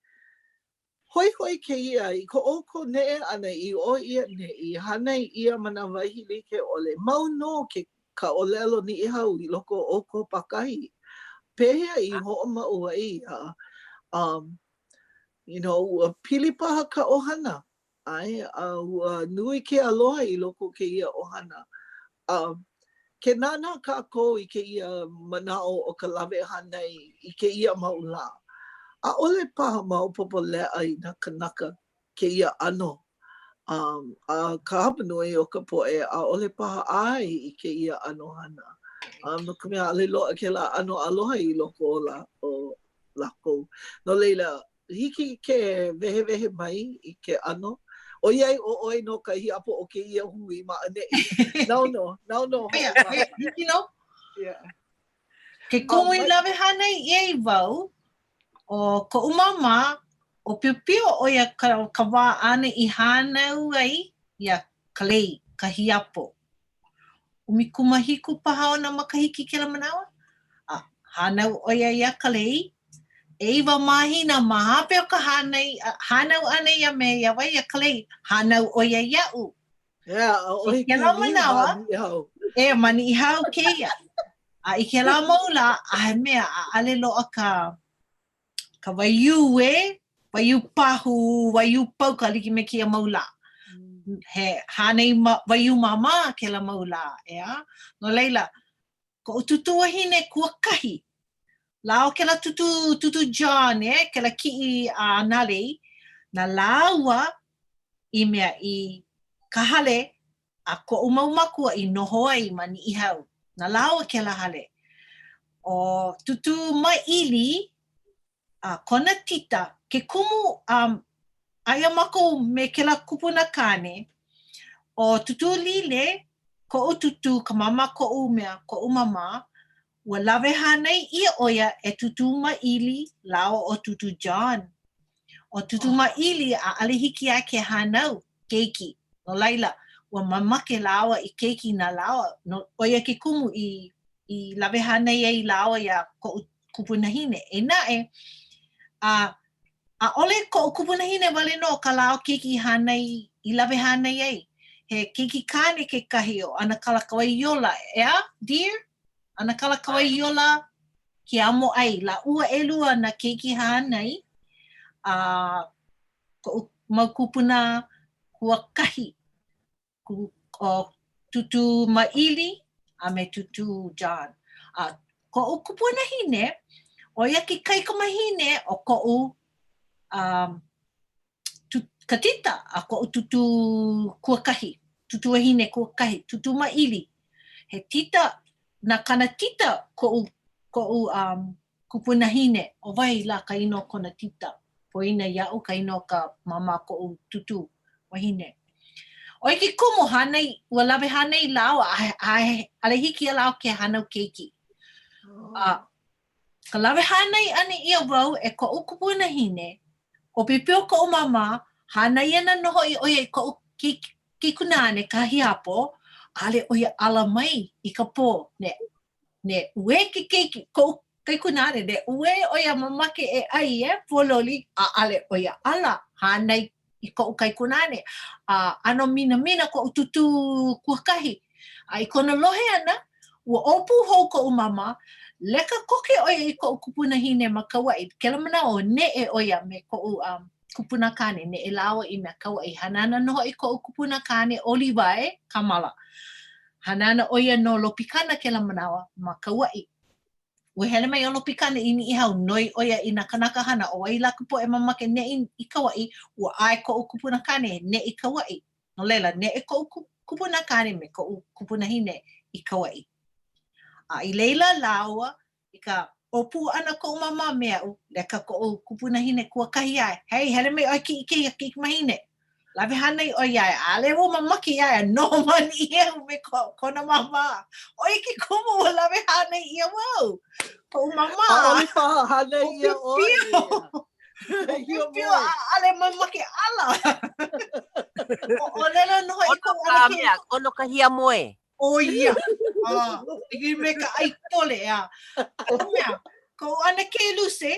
hoihoi kēia i ko ʻoukou neʻe ʻana i ʻō i ʻaneʻi, hānai ʻia ma nā wahi like ʻole, mau nō ke ka ʻōlelo Niʻihau i loko o ʻoukou pākahi. Pehea i hoʻomau ai ia? Um, you know, ua pili paha ka ʻohana, ʻae, a ua nui ke aloha i loko o kēia ʻohana. A ke nānā kākou i kēia manaʻo o ka lawe hānai i kēia mau lā, ʻaʻole paha maopopo leʻa i nā kanaka kēia ʻano. Um, a ka hapanui o ka poʻe, ʻaʻole paha ʻae i kēia ʻano hana. Um, no ka mea, ʻaʻole loaʻa kēlā ʻano aloha i loko o, la, o lākou. No laila, hiki ke wehewehe mai i ke ʻano, ʻoiai ʻo ʻoe nō ka hiapo o kēia hui ma ʻaneʻi. Nāu nō, nāu nō hoʻomaka. Hiki nō. Yeah. Ke kumu i lawe hānai ʻia ai wau, ʻo koʻu māmā, ʻōpiopio ʻo ia ka, ka wā āna i hānau ai iā Kalei, ka hiapo. 17 paha ona makahiki kēlā manawa, a hānau ʻo ia iā Kalei. ʻEiwa mahina ma hope o ka hānai, hānau ʻana iā me iā wai iā Kalei, hānau ʻo ia iaʻu. Yeah, ʻaʻohe I kēlā manawa, e, ma Niʻihau kēia. A i kēlā mau lā, a he mea, ʻaʻole loaʻa ka, ka waiū e, waiū pahu, waiū pauka like me kēia mau lā. He hānai ma, waiū māmā kēlā mau lā, ʻeā? No laila, koʻu tūtū wahine kuakahi, lāua kēlā tūtū, tūtū John, e, kēlā kiʻi a Nalei, na lāua i mea i ka hale a koʻu mau makua i noho ai ma Niʻihau. Na lāua kēlā hale. ʻO Tūtū Maʻili, a kona tita, ke kumu um, aia mākou me kēlā kupuna kāne, ʻo Tūtū Lile, koʻu tūtū, ka māmā koʻu mea, koʻu māmā, ua lawe hānai ʻia ʻo ia e Tūtū Maʻili lāua ʻo Tūtū John. ʻO Tūtū Maʻili, ʻaʻole hiki iā ia ke hānau keiki. No laila, ua mamake lāua i keiki na lāua, no, ʻo ia ke kumu i, i lawe hānai ai lāua iā koʻu kupunahine. E naʻe, a, ʻaʻole koʻu kupunahine wale nō ka lāua keiki i hānai, i lawe hānai ai. He keiki kāne kekahi ʻo ʻAnakala Kawaiola, ʻeā, dear? ʻAnakala Kawaiola Keamoʻai, lāua ʻelua nā keiki hānai a koʻu mau kūpuna kuakahi, ʻo Tūtū Maʻili a me Tūtū John. A koʻu kupunahine, ʻo ia ke kaikamahine o koʻu um, tu, ka tita a koʻu tūtū kuakahi, tūtū wahine kuakahi, Tūtū Maʻili. He tita, na kana tita koʻu, koʻu um, kupunahine, ʻo wai lā ka inoa kona tita? Poina iaʻu ka inoa o ka māmā koʻu tūtū wahine. ʻO ia ke kumu hānai, ua lawe hānai lāua a ʻaʻole hiki iā lāua ke hānau keiki. A ka lawe hānai ʻana ʻia wau e koʻu kupunahine, ʻōpiopio koʻu māmā, hānai ana nō hoʻi ʻo ia i koʻu kaikunāne ka hiapo, ʻaʻole ʻo ia ala mai i ka pō, ne Ne uē ke keiki, koʻu kaikunāne, ne uē ʻo ia mamake e ʻai e pōloli, ʻaʻole ʻo ia ala hānai i koʻu kaikunāne. A ʻano minamina koʻu tūtū kuakahi. A i kona lohe ʻana, ua ʻōpū hou koʻu māmā, leka koke ʻo ia i koʻu kupunahine ma Kauaʻi. Kēlā manawa, neʻe ʻo ia me koʻu um, kupunakāne, neʻe lāua i mea Kauaʻi. Hana ana nō hoʻi koʻu kupunakāne ʻo Liwae Kamala. Hana ana ʻo ia no Lopikana kēlā manawa ma Kauaʻi. Ua hele mai ʻo Lopikana i Niʻihau, noi ʻo ia i nā kanaka hana ʻo wai lā ka poʻe mamake neʻe i Kauaʻi, ua ʻae koʻu kupunakāne e neʻe i Kauaʻi. No laila, neʻe koʻu kupunakāne me koʻu kupunahine i Kauaʻi. A i laila lāua I ka ʻōpū ʻana koʻu māmā me aʻu, leka koʻu kupunahine kuakahi iā ia, Hei, hele mai ʻoe kiʻi i kēia kaikamahine. Lawe hānai ʻoe iā ia, ʻaʻole wau mamake iā ia, noho ma Niʻihau me kona māmā. ʻO ia ke kumu ua lawe hānai ʻia wau, koʻu māmā. ʻAʻole paha hānai ʻia ʻoe. Piopio ʻaʻole mamake ala. ʻŌlelo nō hoʻi koʻu ʻanakē. Mea, ʻono ka hiamoe. ʻO ia. Ah, i me ka ʻai tole, ʻeā. No ka mea, koʻu ʻanakē Luce,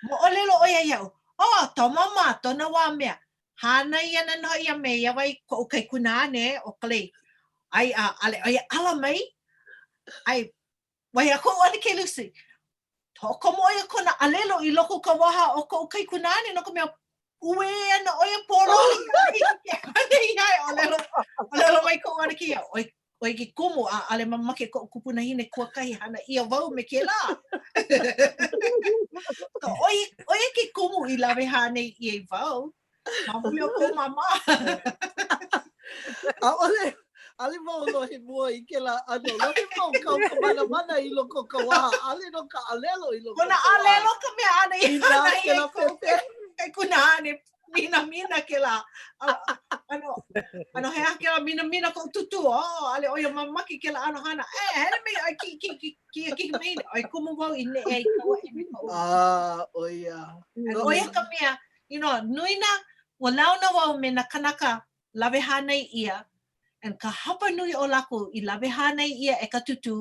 moʻolelo ʻo ia iaʻu, oh, tō māmā, tona wā mea, hānai ana nō hoʻi ia me ia wai koʻu kaikunāne ʻo Clay. Ai, a, ʻaʻole ʻo ia ala mai, ai, Wahi a koʻu ʻanakē Lucy, hoʻokomo ʻo ia kona alelo i loko o ka waha o koʻu kaikunāne no ka mea, uē ana ʻo ia pōloli ʻōlelo, ʻōlelo mai koʻu ʻanakē iaʻu, ʻoe, ʻoe ke kumu a ʻaʻole mamake koʻu kupunahine kuakahi hana ʻia wau me kēlā. So, ʻo ia, ʻo ia ke kumu i lawe hānai ʻia ai wau. Ma muli o kou māmā. ʻAʻole, ʻaʻole wau lohe mua i kēlā ʻano. Lohe wau kau ka manamana i loko o ka waha, ʻaʻole no ka alelo i loko o ka waha. Kona alelo ka mea āna i hana ai i koʻu kaikunāne. Minamina kēlā. ʻAno, ʻano he aha kēlā minamina koʻu tūtū. Oh, ʻaʻole ʻo ia mamake kēlā ʻano hana. E, hele mai ʻoe ki, ki, ki, ki, ki, ki, ʻoe kumu wau i neʻe ai i Kauaʻi me koʻu. Ah, ʻo ia. ʻO ia ka mea, you know, nui nā, ua launa wau me nā kanaka lawe hānai ʻia, and ka hapa nui o lākou i lawe hānai ʻia e ka tūtū,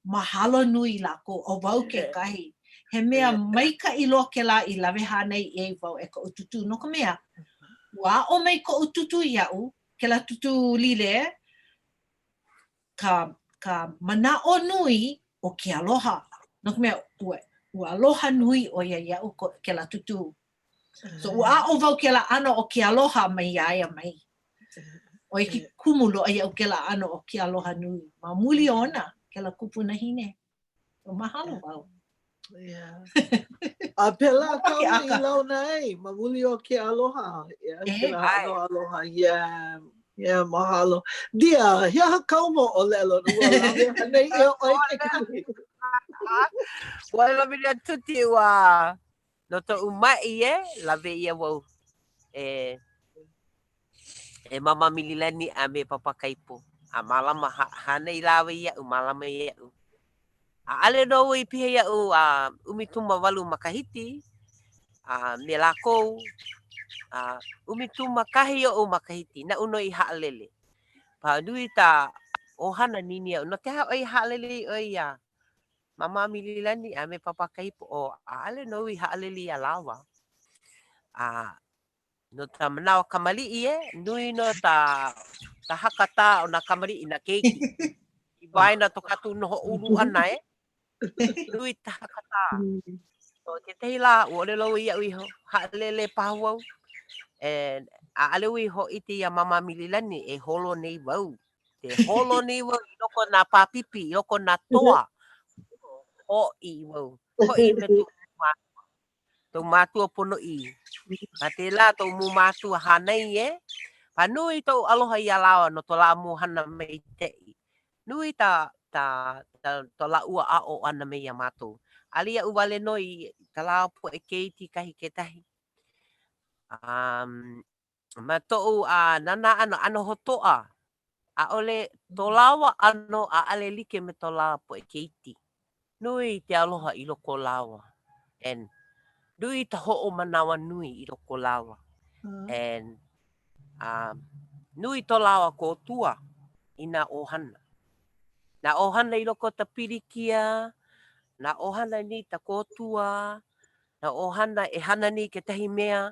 mahalo nui lākou, ʻo wau kekahi. He mea maikaʻi loa kēlā i lawe hānai ʻia ai wau e koʻu tūtū, no ka mea, ua aʻo mai koʻu tūtū iaʻu, kēlā tūtū lile, ka, ka manaʻo nui o ke aloha. No ka mea, ua, ua aloha nui ʻo ia iaʻu kēlā tūtū. So ua aʻo wau kēlā ʻano o ke aloha mai iā ia mai. ʻO ia ke kumu loaʻa iaʻu kēlā ʻano o ke aloha nui. Ma muli ona kēlā kupunahine. So mahalo wau. Yeah. A pēlā kāua i launa ai, ma muli o ke aloha. Yeah, kēlā ʻano aloha. Yeah. Yeah, mahalo. Dia, he aha kāu moʻolelo? Ua lawe hānai ʻia ʻoe kekahi. Ua lawe ʻia tuti ua No toʻu maʻi e, lawe ʻia wau e e Māmā Mililani a me Papa Kaipo. A mālama hānai lāua iaʻu, mālama iaʻu. ʻAʻole nō wau i piha iaʻu a 18 makahiki a me lākou, a 11 oʻu makahiki, naʻu nō i haʻalele. Pā nui ka ʻohana nīnī iaʻu, no ke aha ʻoe i haʻalele ai ʻoe iā Māmā Mililani a me Papa Kaipo, oh, ʻaʻole nō i haʻalele iā lāua. A no ka manawa kamaliʻi e, nui nō ta, ta hakatā o nā kamaliʻi, nā keiki. I waena to kākou noho ʻulu ʻana e, nui ta hakatā. So, kekahi lā, ua ʻōlelo au iaʻu iho, haʻalele paha wau, and ʻaʻole au i hōʻike iā Māmā Mililani e holo nei wau. Ke holo nei wau i loko o nā pāpipi, i loko o nā toa. Hoʻi wau. Hoʻi me toʻu mātua. Toʻu mātua ponoʻī. A tēlā toʻu mau mātua hānai e. A nui toʻu aloha iā lāua no to lāua mau hana maikaʻi. Nui ta, ta, ta, to lāua aʻo ʻana mai iā mātou. ʻAʻole iaʻu wale nō i ka lāua poʻe keiki kahi kekahi. Um, Ma toʻu a nānā ʻana, ʻano hōtoʻa, ʻaʻole to lāua ʻano ʻaʻole like me to lāua poʻe keiki. Nui te aloha i loko o lāua and nui ta hoʻomanawanui i loko o lāua and um nui to lāua kōkua i nā ʻohana. Nā ʻohana i loko o ta pilikia, nā ʻohana nei ta kōkua, nā ʻohana e hana nei kekahi mea,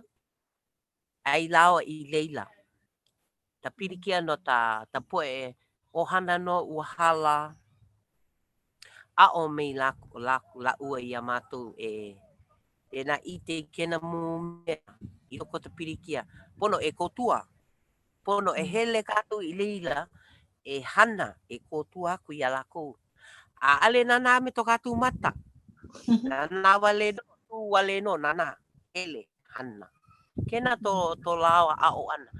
Ai lāua i laila. Ta pilikia no ta, ta poʻe ʻohana nō ua hala. Aʻo mai lākou, lāua iā mātou e, e nā ʻite i kēnā mau mea i loko o ta pilikia. Pono e kōkua. Pono e hele kākou i laila e hana, e kōkua aku iā lākou. ʻAʻole nānā me to kākou mata. Nānā wale nō, kū wale nō, nānā, hele. hana. Kēnā to, to lāua aʻo ʻana.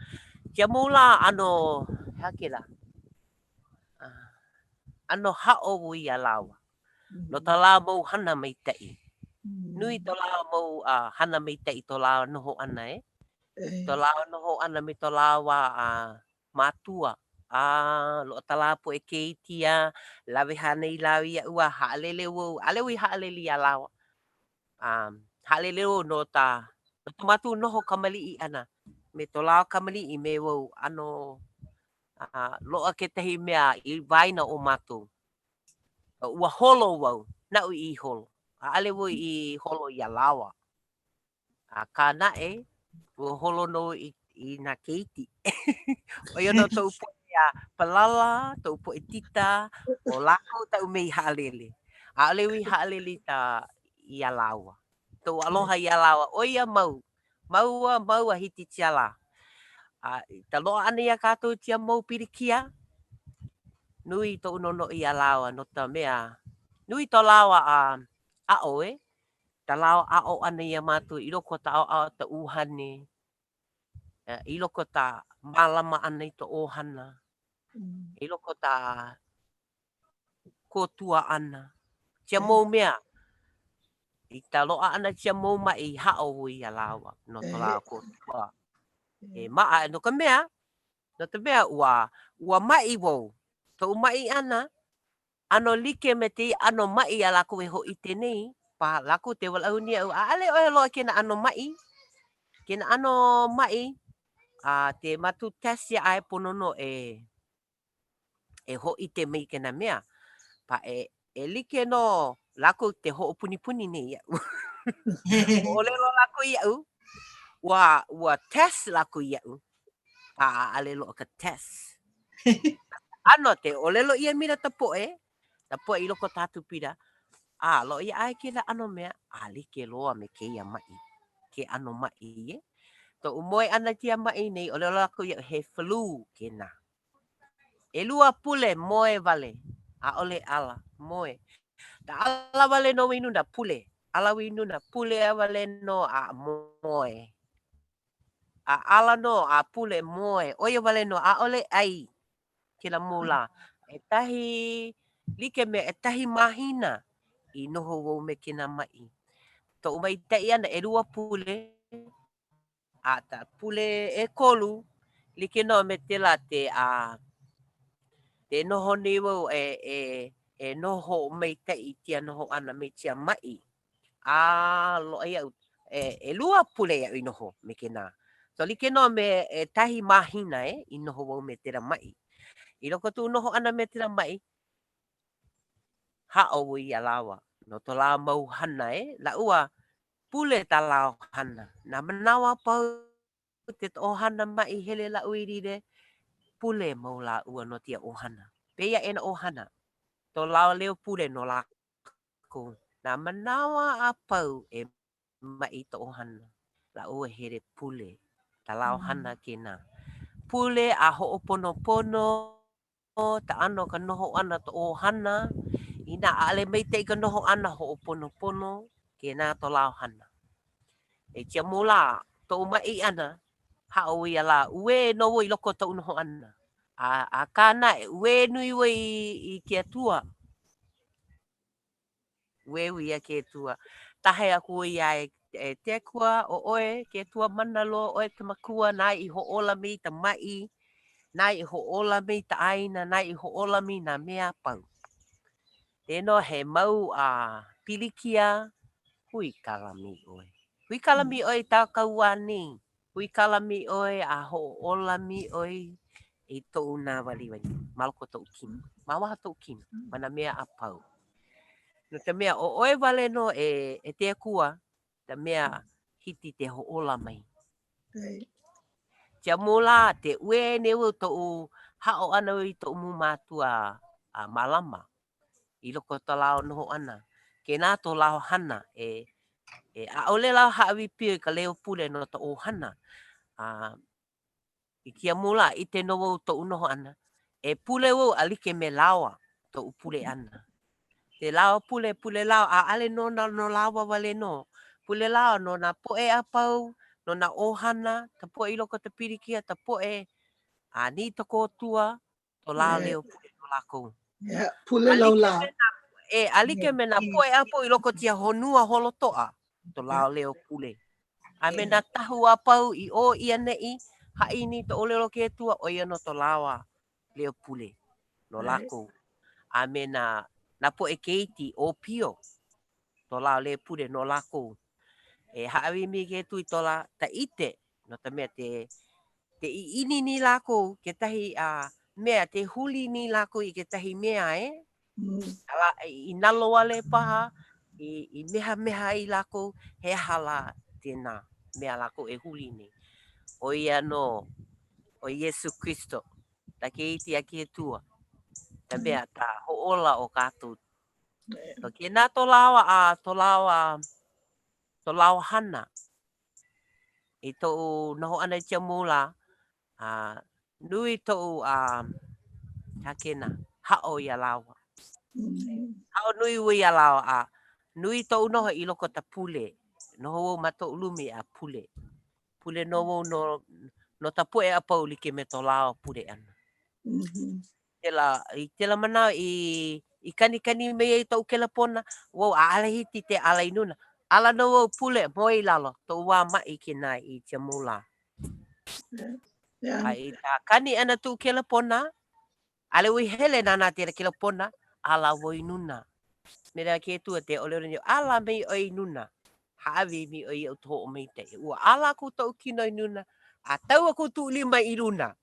Kia mau lā ʻano, he aha kēlā? ʻAno haʻo wau iā lāua. No tā lāua mau hana maikaʻi. Nui to lāua mau uh, hana maikaʻi to lāua noho ʻana, e? To lāua noho ʻana me to lāua uh, mātua. A, loaʻa tā lāua poʻe keiki a, lawe hānai lāua iaʻu a haʻalele wau. ʻAʻole wau i haʻalele iā lāua. Um, haʻalele wau no ta. No to mātou noho kamaliʻi ʻana me to lāua kamaliʻi me wau ʻano a loaʻa kekahi mea i waena o mātou. Ua holo wau, naʻu i holo. ʻAʻole wau i holo iā lāua. Akā naʻe, ua holo nō i, i nā keiki. ʻO ia nō toʻu poʻe a Palala, toʻu poʻe tita, ʻo lākou taʻu mea i haʻalele. ʻAʻole wau i haʻalele i ta, iā lāua. Toʻu aloha iā lāua, ʻo ia mau, mau a mau a hiki tia lā. A i ka loaʻa ʻana iā kākou tia mau pilikia, nui toʻu noʻonoʻo iā lāua no ka mea, nui to lāua a aʻo e, ka lāua aʻo ʻana iā mākou i loko o ka ʻaoʻao o ka ʻuhane, i loko o ka mālama ʻana i ka ʻohana, i loko o ka kōkua ʻana. Tia mau mea, i ka loaʻa ʻana tia mau maʻi i haʻo wau iā lāua no to lāua kōkua. E maʻa, no ka mea, no ka mea, ua, ua maʻi wau. Toʻu maʻi ʻana, ʻano like me kēia ʻano maʻi a lākou e hōʻike nei, paha lākou te walaʻau iaʻu, ʻaʻole ʻoe loaʻa kēnā ʻano maʻi, kēnā ʻano maʻi, a te mātou test ia ʻae pono nō e e hōʻike mai kēnā mea. Pa e, e like nō lākou te hoʻopunipuni nei iaʻu. ʻŌlelo lākou iaʻu, ua, ua test lākou iaʻu, a ʻaʻole loaʻa ka test. ʻAno te ʻōlelo ʻia maila ka poʻe, ka poʻe i loko o ka hatupila, a loaʻa iā ʻae kēlā ʻano mea, a like loa me kēia maʻi, ke ʻano maʻi e. Toʻu moe ʻana i kēia maʻi nei, ʻōlelo lākou iaʻu he flu kēnā. ʻElua pule moe wale, ʻaʻole ala, moe. Da ala wale nō i luna, pule. Ala i luna, pule wale nō a moe. A ala nō a pule, moe. ʻO ia wale nō, ʻaʻole ʻai kēlā mau lā. ʻEkahi, like me ʻekahi mahina i noho wau me kēnā maʻi. Toʻu maikaʻi ʻana, ʻelua pule, A ka pule ʻekolu, like nō me kēlā te a te noho nei wau e e e noho maikaʻi kēia noho ʻana me kēia maʻi. A loaʻa iaʻu, e ʻelua pule iaʻu i noho me kēnā. So like nō me ʻekahi mahina e i noho wau me kēlā maʻi. I loko o koʻu noho ʻana me kēlā maʻi, haʻo wau iā lāua no to lāua mau hana e lāua Pule tā lāua hana. Nā manawa a pau te ʻohana maʻi hele lāua i lile, pule mau lāua no tia ʻohana. Pēia e na ʻohana, to lāua leo pule no lākou. Nā manawa a pau e maʻi to ʻohana, lāua hele pule. Tā lāua hana kēnā. Pule a hoʻoponopono. ta ʻano ka noho ʻana to ʻohana, inā ʻaʻole maikaʻi ka noho ʻana, hoʻoponopono kēnā to lāua hana. E tia mau lā, toʻu maʻi ʻana, haʻo wau iā lā, uē nō wau i loko o toʻu noho ʻana. A, akā naʻe, uē nui wau i, i ke Akua. Uē wau iā ke Akua. Tahe aku wau iā e, e ke Akua, ʻo ʻoe, ke Akua mana loa, ʻoe ka makua, nāu i hoʻōla mai i ka maʻi, nāu i hoʻōla mai i ka ʻāina, nāu i hoʻōla mai i nā mea a pau. E nō he mau a pilikia, huikala mai ʻoe. Huikala mai ʻoe i tā kauā nei. Huikala mai ʻoe a hoʻōla mai ʻoe i toʻu nāwaliwali ma loko o toʻu kino, ma waho o toʻu kino, ma nā mea a pau. No ka mea, ʻo ʻoe wale nō e, e te Akua, ka mea hiki te hoʻōla mai. Tia mau lā, te uē nei wau toʻu haʻo ʻana i toʻu mau mākua a mālama i loko o to lāua noho ʻana. Kēnā to lāua hana e, e ʻaʻole lāua hāʻawi pio i ka leo pule no ta ʻohana. A i kēia mau lā, ʻike nō wau toʻu noho ʻana, e pule wau a like me lāua toʻu pule ʻana. Te lāua pule, pule lāua, ʻaʻole nō na no lāua wale nō. Pule lāua no nā poʻe a pau, no nā ʻohana, ka poʻe i loko o ka pilikia, ka poʻe a nui ta kōkua, to lāua leo pule no lākou. Yeah, pule laulā. E, a like me nā poʻe a pau i loko o tia honua holotoʻa, to lāua leo pule. A me nā tahu a pau i ʻō i ʻaneʻi, haʻi nei ta ʻōlelo ke Akua, ʻo ia nō to lāua leo pule no lākou. A me nā, nā poʻe keiki ʻōpio, to lāua leo pule no lākou. E hāʻawi mi ke Akua i to la ta ʻite, no ka mea te te ʻiʻini nei lākou kekahi a mea, te huli nei lākou i kekahi mea e, ala, i nalowale paha, i, i mehameha ai lākou, he aha lā tēnā mea lākou e huli nei. ʻO ia nō, ʻo Iesū Kristo, ka Keiki a ke Akua, ka mea, ka hoʻōla o kākou. No kēnā to lāua a to lāua, to lāua hana i toʻu noho ʻana i tia mau lā, a nui toʻu a ka kēnā haʻo iā lāua. Haʻo nui wau iā lāua a nui toʻu noho i loko ta pule. Noho wau ma toʻu lumi a pule. Pule nō wau no, no ta poʻe a pau like me to lāua pule ʻana. Kela, i kela manawa i, i kanikani mai ai toʻu kelepona, wau ʻaʻole hiki te ala i nuna. Ala nō wau pule, moe i lalo, toʻu wā maʻi kēnā i tia mau lā. Yeah. A i ka kani ʻana toʻu kelepona, ʻaʻole wau i hele nānā tēlā kelepona, ala wau i nuna. Me lea ke Akua te ʻōlelo nei, ala mai ʻoe i nuna. Hāʻawi mai ʻoe iaʻu to hoʻomaikaʻi. Ua ala aku toʻu kino i nuna, a tau aku tuʻu lima i luna.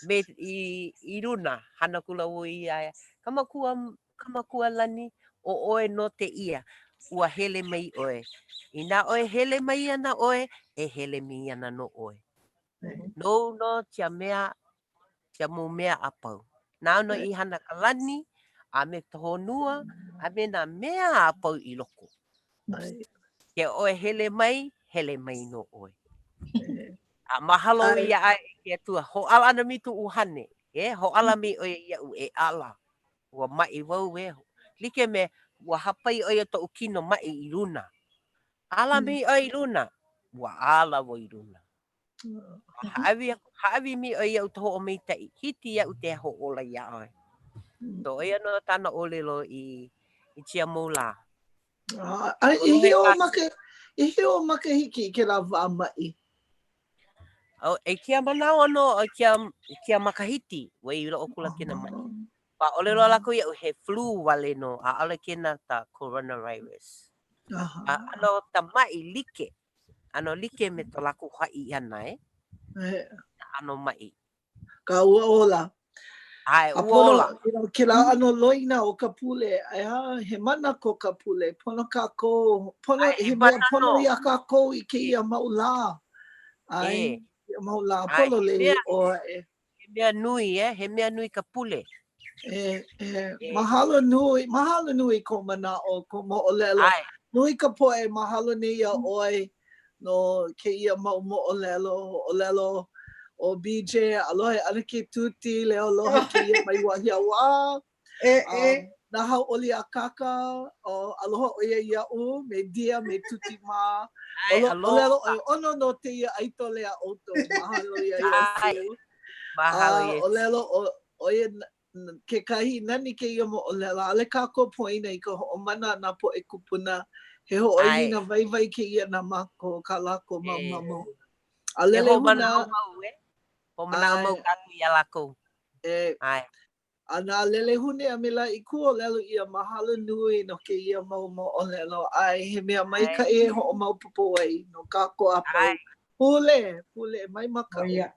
Me i, i luna, hana akula wau iā ia, Ka makua, ka makua lani, ʻo ʻoe nō tēia, ua hele mai ʻoe. Inā ʻoe hele mai ana ʻoe, e hele mai ana nō ʻoe. Nou nō tia mea, tia mau mea a pau. Nāu nō i hana ka lani, a me ka honua, a me nā mea a pau i loko. Ke ʻoe hele mai, hele mai nō ʻoe. A mahalo iā ʻoe e ke Akua, hoʻāla ana mai tou ʻuhane, e hoʻāla mai ʻoe iaʻu e ala. Ua maʻi wau e, like me ua hāpai ʻoe i toʻu kino maʻi i luna. Ala mai ʻoe i luna, ua ala wau i luna. A hāʻawi aku, hāʻawi mai ʻoe iaʻu to hoʻomaikaʻi, hiki iaʻu te hoʻōla iā ʻoe. So ʻo ia nō tāna ʻōlelo i, i tia mau lā. A i hea ʻo make, i hea ʻo makahiki i kēlā wā maʻi? Oh, i kēia manawa nō, i kēia, i kēia makahiki, ua i loʻo kula kēnā maʻi. A ʻōlelo lākou iaʻu he flu wale nō, ʻaʻole kēnā ta coronavirus. A ʻano ta maʻi like, ʻano like me to lākou haʻi ʻana e. Ka ʻano maʻi. Ka ua ola. ʻAe, A ua pono, ola. you know, kēlā ʻano loina o ka pule, ʻeā, he mana ko ka pule, pono kākou, pono, ʻAe, he he mea mana pono nō. iā kākou i kēia mau lā. ʻAe, E. kēia mau lā, ʻAe, he pololei mea, ʻoe. he mea nui, e, he mea nui ka pule. E, e, E. mahalo nui, mahalo nui kou manaʻo, kou moʻolelo. ʻAe. Nui ka poʻe mahalo nei iā ʻoe no kēia mau moʻolelo, ʻōlelo ʻo BJ, aloha e ʻAnakē Tuti, leo aloha kēia mai Wahiawā. E, e. Um, na Hauʻoli Akaka, o, aloha ʻo ia iaʻu, me Dia, me Tuti mā. ʻAe, Olo, aloha. ʻōlelo ʻoe, ʻono nō tēia ʻaitole a ʻoutou, mahalo iā ʻAe, Iesū. mahalo A Iesū. ʻōlelo ʻo, ʻo ia kekahi, nani kēia moʻolelo, ʻaʻole kākou poina i ka hoʻomana a nā poʻe kūpuna, he hoʻoilina waiwai kēia na mākou, kā lākou mau mamo. A E lele hoʻomanaʻo huna. mau, e. Hoʻomanaʻo mau kākou iā lākou. E. ʻAe. A na Lelehune a me Laʻikū ʻōlelo ʻia mahalo nui no kēia mau moʻolelo. ʻAe, he mea maikaʻi e hoʻomaopopo ai no kākou a pau. Pule, pule, mai makaʻu.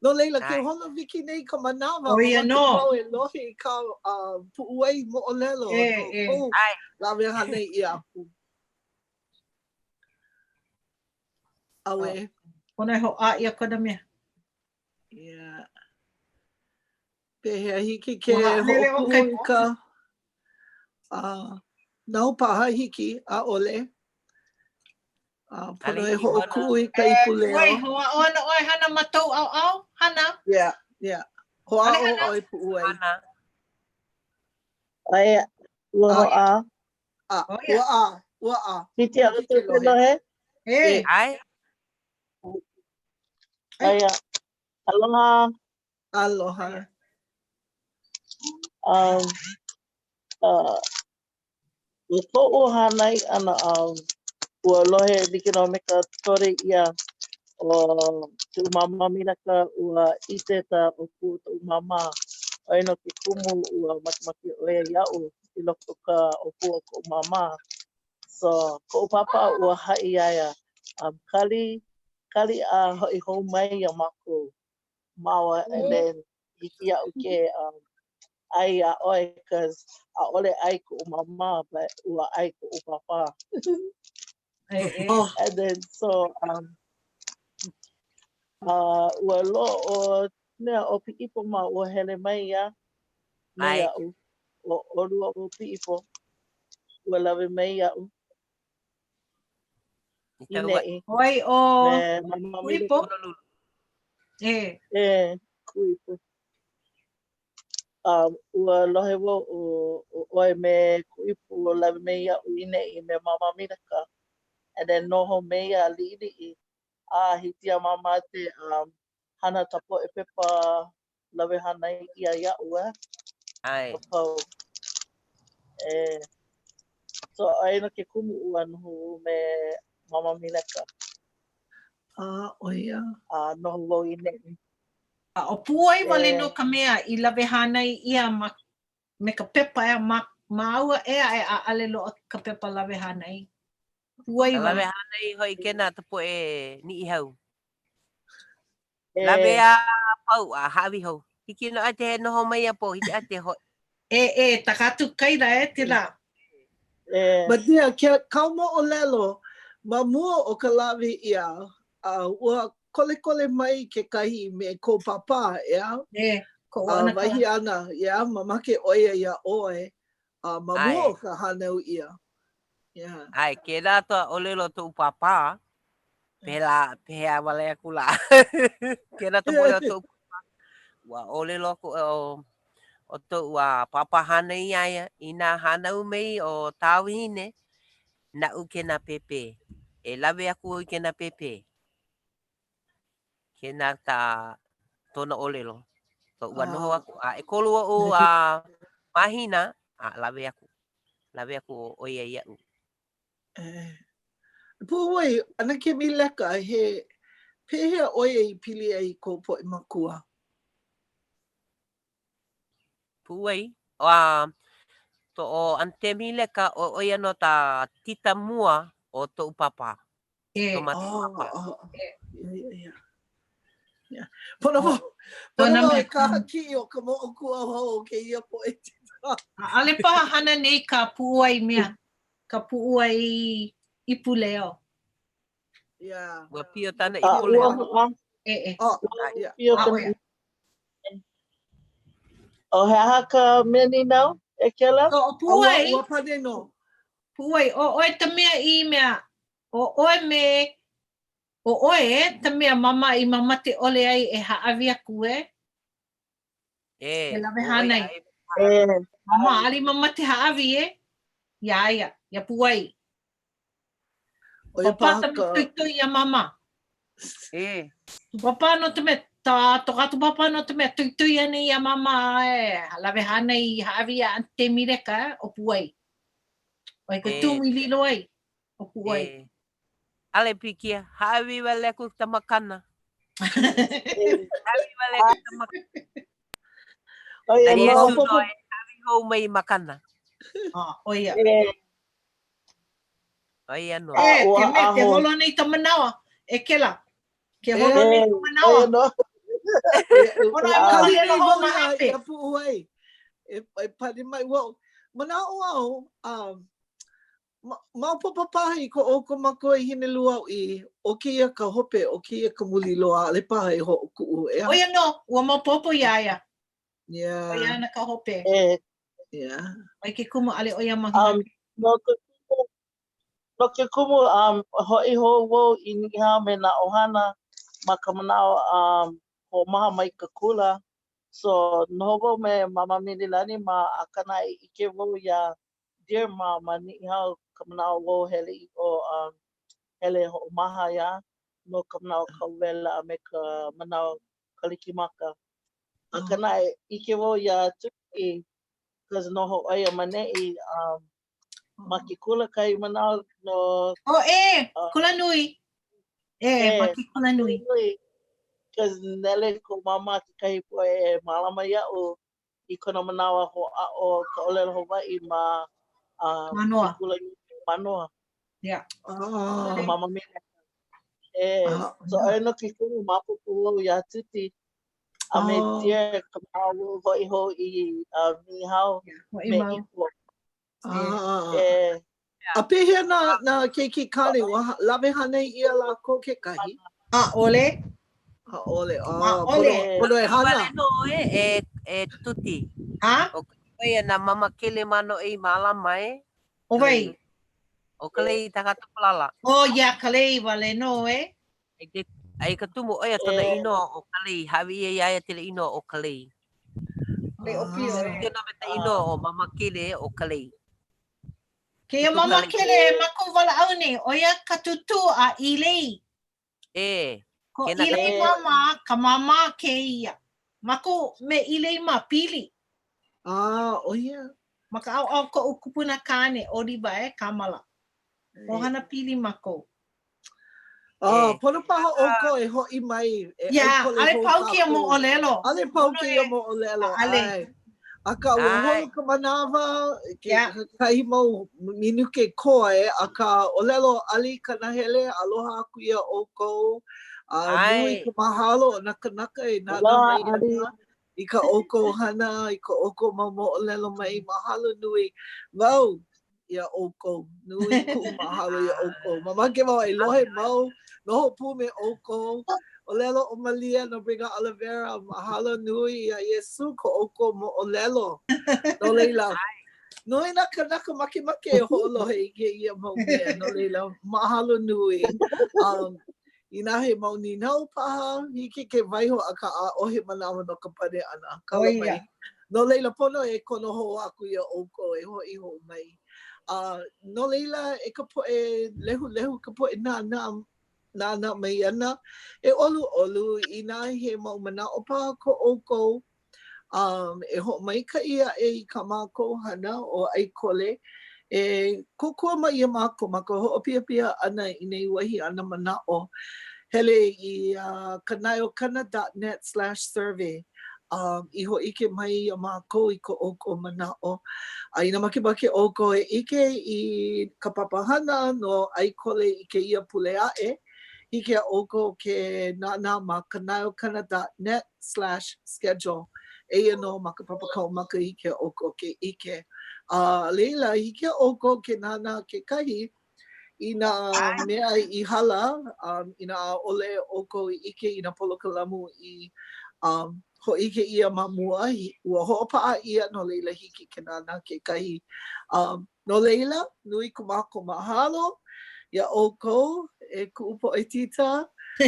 No laila, ke holo wiki nei ka manawa, ʻO ia nō. wau e lohe i ka uh, puʻuwai moʻolelo e, no e. kou lawe hānai ʻia aku. ʻAuē. Pono e hoʻā ʻia kona mea. Yeah. Pehea hiki ke hoʻokuʻu i ka uh, nau paha hiki, ʻaʻole. Uh, pono e hoʻokuʻu i ka ipu leo. Oi, hoʻāʻo ana ʻoe hana ma tou ʻaoʻao, hana? Yeah, yeah. Hoʻāʻo ʻoe puʻuwai. Hana. Aia, ua hoʻā. A, ua ʻā, ua ʻā. Hiki iā ʻoukou ke lohe? E. ʻAe. Aia. Aloha. Aloha. Um, uh, I koʻu hānai ʻana, um, ua lohe like nō me ka story ʻia o kuʻu māmā Milaka, ua ʻite ta ʻōpū o toʻu māmā, ʻo ia nō ke kumu ua makemake ʻo ia iaʻu i loko o ka ʻōpū o koʻu māmā. So, koʻu pāpā ua haʻi iā ia, um, kali, kali a hoʻi hou mai iā mākou, māua, and then hiki iaʻu ke um, ʻai iā ʻoe, cause ʻaʻole ʻai koʻu māmā, but ua ʻai koʻu pāpā. Oh. And then, so, um, uh, ua loaʻa ʻo, mea, ʻo Piʻipo mā, ua hele mai ia me iaʻu. ʻO ʻolua ʻo Piʻipo, ua lawe mai iaʻu. I neʻi. ʻOi ʻo Kuʻipo. E. E, Kuʻipo. Um, ua lohe wau ʻo, ʻo ʻoe me Kuʻipo ua lawe mai iaʻu i neʻi me Māmā Mileka. And then noho me ia liʻiliʻi. A hiki iā Māmā te um, hana ka poʻe pepa lawe hānai ʻia iaʻu, eh? ʻAe. A pau. E. So, aia nō ke kumu ua noho wau me Māmā Mileka. A, ʻo ia. A noho wau i neʻi. A ʻo Puʻuwai wale nō ka mea i lawe hānai ʻia ma me ka pepa ʻeā, ma māua ʻē aʻe ʻaʻale loaʻa ka pepa lawe hānai. Puʻuwai wale. Lawe hānai hoʻi kēnā ta poʻe Niʻihau. Lawe a pau a hāʻawi hou. Hiki nō ʻae te noho mai a pō, hiki ʻae te hoʻi. E, e, ta kātou kaila e tēlā. But yeah, ke kāu moʻolelo, ma mua o ka lawe ʻia, uh, ua kolekole mai kekahi me kou pāpā, ʻeā? E, koʻu ʻanakala. Uh, wahi āna, yeah, mamake ʻo ia iā ʻoe, uh, ma mua o ka hānau ʻia. Yeah. ʻAe, kēlā toa ʻōlelo toʻu pāpā, pēlā, pehea wale aku lā. Kēlā ta moʻolelo toʻu pāpā, ua ʻōlelo aku ʻo, ʻo toʻu a pāpā hānai iā ia, inā hānau mai ʻo tāu wahine, naʻu kēnā pēpē. E lawe aku au i kēnā pēpē. Kēnā tā tona ʻōlelo. So, ua noho aku, a ʻekolu oʻu a mahina, a lawe aku. Lawe aku ʻo ia iaʻu. Puʻuwai, ʻAnakē Mileka, he pehea ʻoe i pili ai i kou poʻe makua? Puʻuwai, a to ʻo Aunty Mileka, ʻo ʻo ia nō ta tita mua o toʻu pāpā. E. To mātou pāpā. Oh, oh, yeah, yeah, yeah. Yeah. Pono wau, pono wau e kahakiʻi o ka moʻokūʻauhau o kēia poʻe tita. ʻAʻole paha hana nei ka puʻuwai mea. Ka puʻuwai ipu leo. Yeah. Ua pio tāna ipu leo. E, e. Oh, yeah. Pio ka Oh, he aha ka mea nīnau e Kela? So, ʻo Puʻuwai. Ua pane nō. Puʻuwai, ʻo ʻoe ta mea i mea, ʻo ʻoe me, ʻo ʻoe e, ta mea māmā i mamate ʻole ai e hāʻawi aku e. E, E lawe hānai. E. Māmā, ʻaʻole i mamate hāʻawi e, iā ia, iā Puʻuwai. ʻO ia Pāpā paha ta mea ka... tuitui iā māmā. E. Pāpā nō ta mea, ta, to kātou pāpā nō ta mea tuitui ana iā māmā e, lawe hānai i hāʻawi iā Aunty Mileka, e, ʻo Puʻuwai. ʻO ia ke E. kumu i lilo ai, ʻo Puʻuwai. E. ʻAʻole pilikia, hāʻawi wale aku ta makana. Hāʻawi wale aku ta makana. ʻO ia Na nō. Iesū nō e hāʻawi hou mai i makana. Ah, ʻo ia. E. ʻO ia nō. E, ua ke mea, ke aho. holo nei ta manawa. E Kela, ke holo nei E, ta ʻo manawa. ia nō. Pono e Kali moʻolelo nei hou wau ma iā, hope. iā Puʻuwai. E, e pane mai. Well, manaʻo au, um, Maopopo paha i ko ʻoukou makuahine lūauʻi, ʻo kēia ka hope, ʻo kēia ka muli loa, ʻaʻole paha e hoʻokuʻu, ʻeā? ʻO ia nō, ua maopopo iā ia. Yeah. ʻO ia ana ka hope. E. Yeah. ʻO ia ke kumu ʻaʻole ʻo ia makemake. Um, no ke kumu, no ke kumu, um, hoʻi hou wau i Niʻihau me nā ʻohana ma ka manawa um, hoʻomaha mai ka kula. So, noho wau me Māmā Mililani mā, akā naʻe ʻike wau iā Dear mā ma Niʻihau ka manawa wau hele i ʻō a hele hoʻomaha iā no ka manawa kauwela a me ka manawa Kalikimaka. Akā naʻe, ʻike wau iā Tuki, cause noho ʻo ia ma neʻi, um, ma ke kula kahi manawa no... Oh, e, kula nui. E, ma ke kula nui. Nui, cause nele ko māmā kekahi poʻe e mālama iaʻu i kona manawa hoʻāʻo ka ʻōlelo Hawaiʻi ma uh, Manoa. ke kula Manoa. Yeah. Ah. Ka Mama Mileka. E, Ah, so ʻo ia nō ke kumu maopopo wau iā Tuti a me Oh. Dear ka māua hoʻi hou i uh, Niʻihau Yeah. Hoʻi me mau. Ipo. Ah. E, A pehea nā, nā keiki kāne, ua lawe hānai ʻia lākou kekahi? ʻAʻole. ʻAʻole. Ah, ʻAʻole. pono, pono e hana. Wale nō e, e, e Tuti. Ha? ʻO ʻo ia na Mama Kele mānoʻe i mālama e. ʻO wai? ʻO Kalei Tagatokulala. ʻO iā Kalei wale nō e. Ai ke, ai ka tumu ʻo ia kona inoa ʻo Kalei, hāʻawi ʻia iā ia kēlā inoa ʻo Kalei. Kalei ʻōpio e. Ke nō me ka inoa ʻo Mama Kele ʻo Kalei. Kēia Mama Kele e mākou walaʻau nei, ʻo ia ka tūtū a ʻĪlei. E. Ko ʻĪlei mama, ka māmā kēia. Mākou me ʻĪlei mā pili. Ah, ʻo ia. Ma ka ʻaoʻao koʻu kupuna kāne, ʻO Liva e, Kāmala. ʻOhana pili mākou. Oh, pono paha ʻoukou e hoʻi mai e Yeah, ʻaʻole pau kēia moʻolelo. ʻAʻole pau kēia moʻolelo. ʻAʻole. Akā, ua holo ka manawa, kekahi mau minuke koa e, akā, ʻōlelo Ali Kanahele, aloha aku iā ʻoukou. A nui ka mahalo o nā kanaka e nānā mai ana i kā ʻoukou hana, i ko ʻoukou mau moʻolelo mai. Mahalo nui wau iā ʻoukou. Nui kuʻu mahalo iā ʻoukou. Mamake wau e lohe mau, noho pū me ʻoukou. ʻŌlelo ʻo Malia Nobrega Oliveira, mahalo nui iā Iesū ko ʻoukou moʻolelo. No laila, nui nā kanaka makemake e hoʻolohe i kēia mau mea. No laila, mahalo nui. Um, Inā he mau nīnau paha, hiki ke waiho akā ʻaʻohe manawa no ka pane ʻana. Kala mai. No laila, pono e kono hou aku iā ʻoukou e hoʻi hou mai. A no laila, e ka poʻe lehulehu, ka poʻe nānā, nānā mai ana, e ʻoluʻolu, inā he mau manaʻo paha ko ʻoukou, um, e hoʻomaikaʻi aʻe i kā mākou hana ʻo ʻAikole, e kōkua mai iā mākou ma ka hoʻopiapia ʻana i nei wahi ana manaʻo. Hele i uh, kanaeokana dot net slash survey um, i hōʻike mai iā mākou i ko ʻoukou manaʻo. A inā makemake ʻoukou e ʻike i ka papahana no ʻAikole i kēia pule aʻe, hiki iā ʻoukou ke nānā ma kanaeokana dot net slash schedule. Eia nō ma ka papa kaumaka hiki iā ʻoukou ke ʻike. A laila, hiki iā ʻoukou ke nānā kekahi i nā mea i hala, um, inā ʻaʻole ʻoukou i ʻike i nā polokalamu i um, hōʻike ʻia ma mua, ua hoʻopaʻa ʻia, no laila hiki ke nānā kekahi. Um, No laila, nui ko mākou mahalo iā ʻoukou e kuʻu poʻe tita, a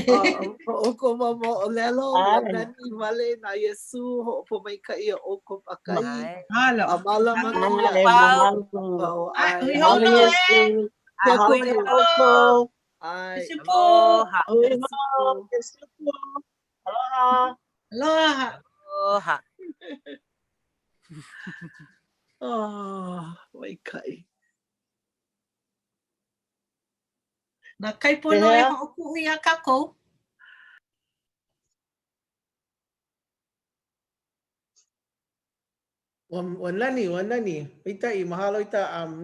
ko ʻoukou mau moʻolelo, ua nani wale na Iesū hoʻopōmaikaʻi iā ʻoukou pākahi. A mālama kia. Mahalo. Hui hou nō e. Ke Akua iā ʻoukou. Aloha. Aloha. Aloha. Aloha. Oh, maikaʻi. Na Kaipo nō e hoʻokuʻu iā kākou. Ua, ua nani, ua nani. Maikaʻi, mahalo i ta um.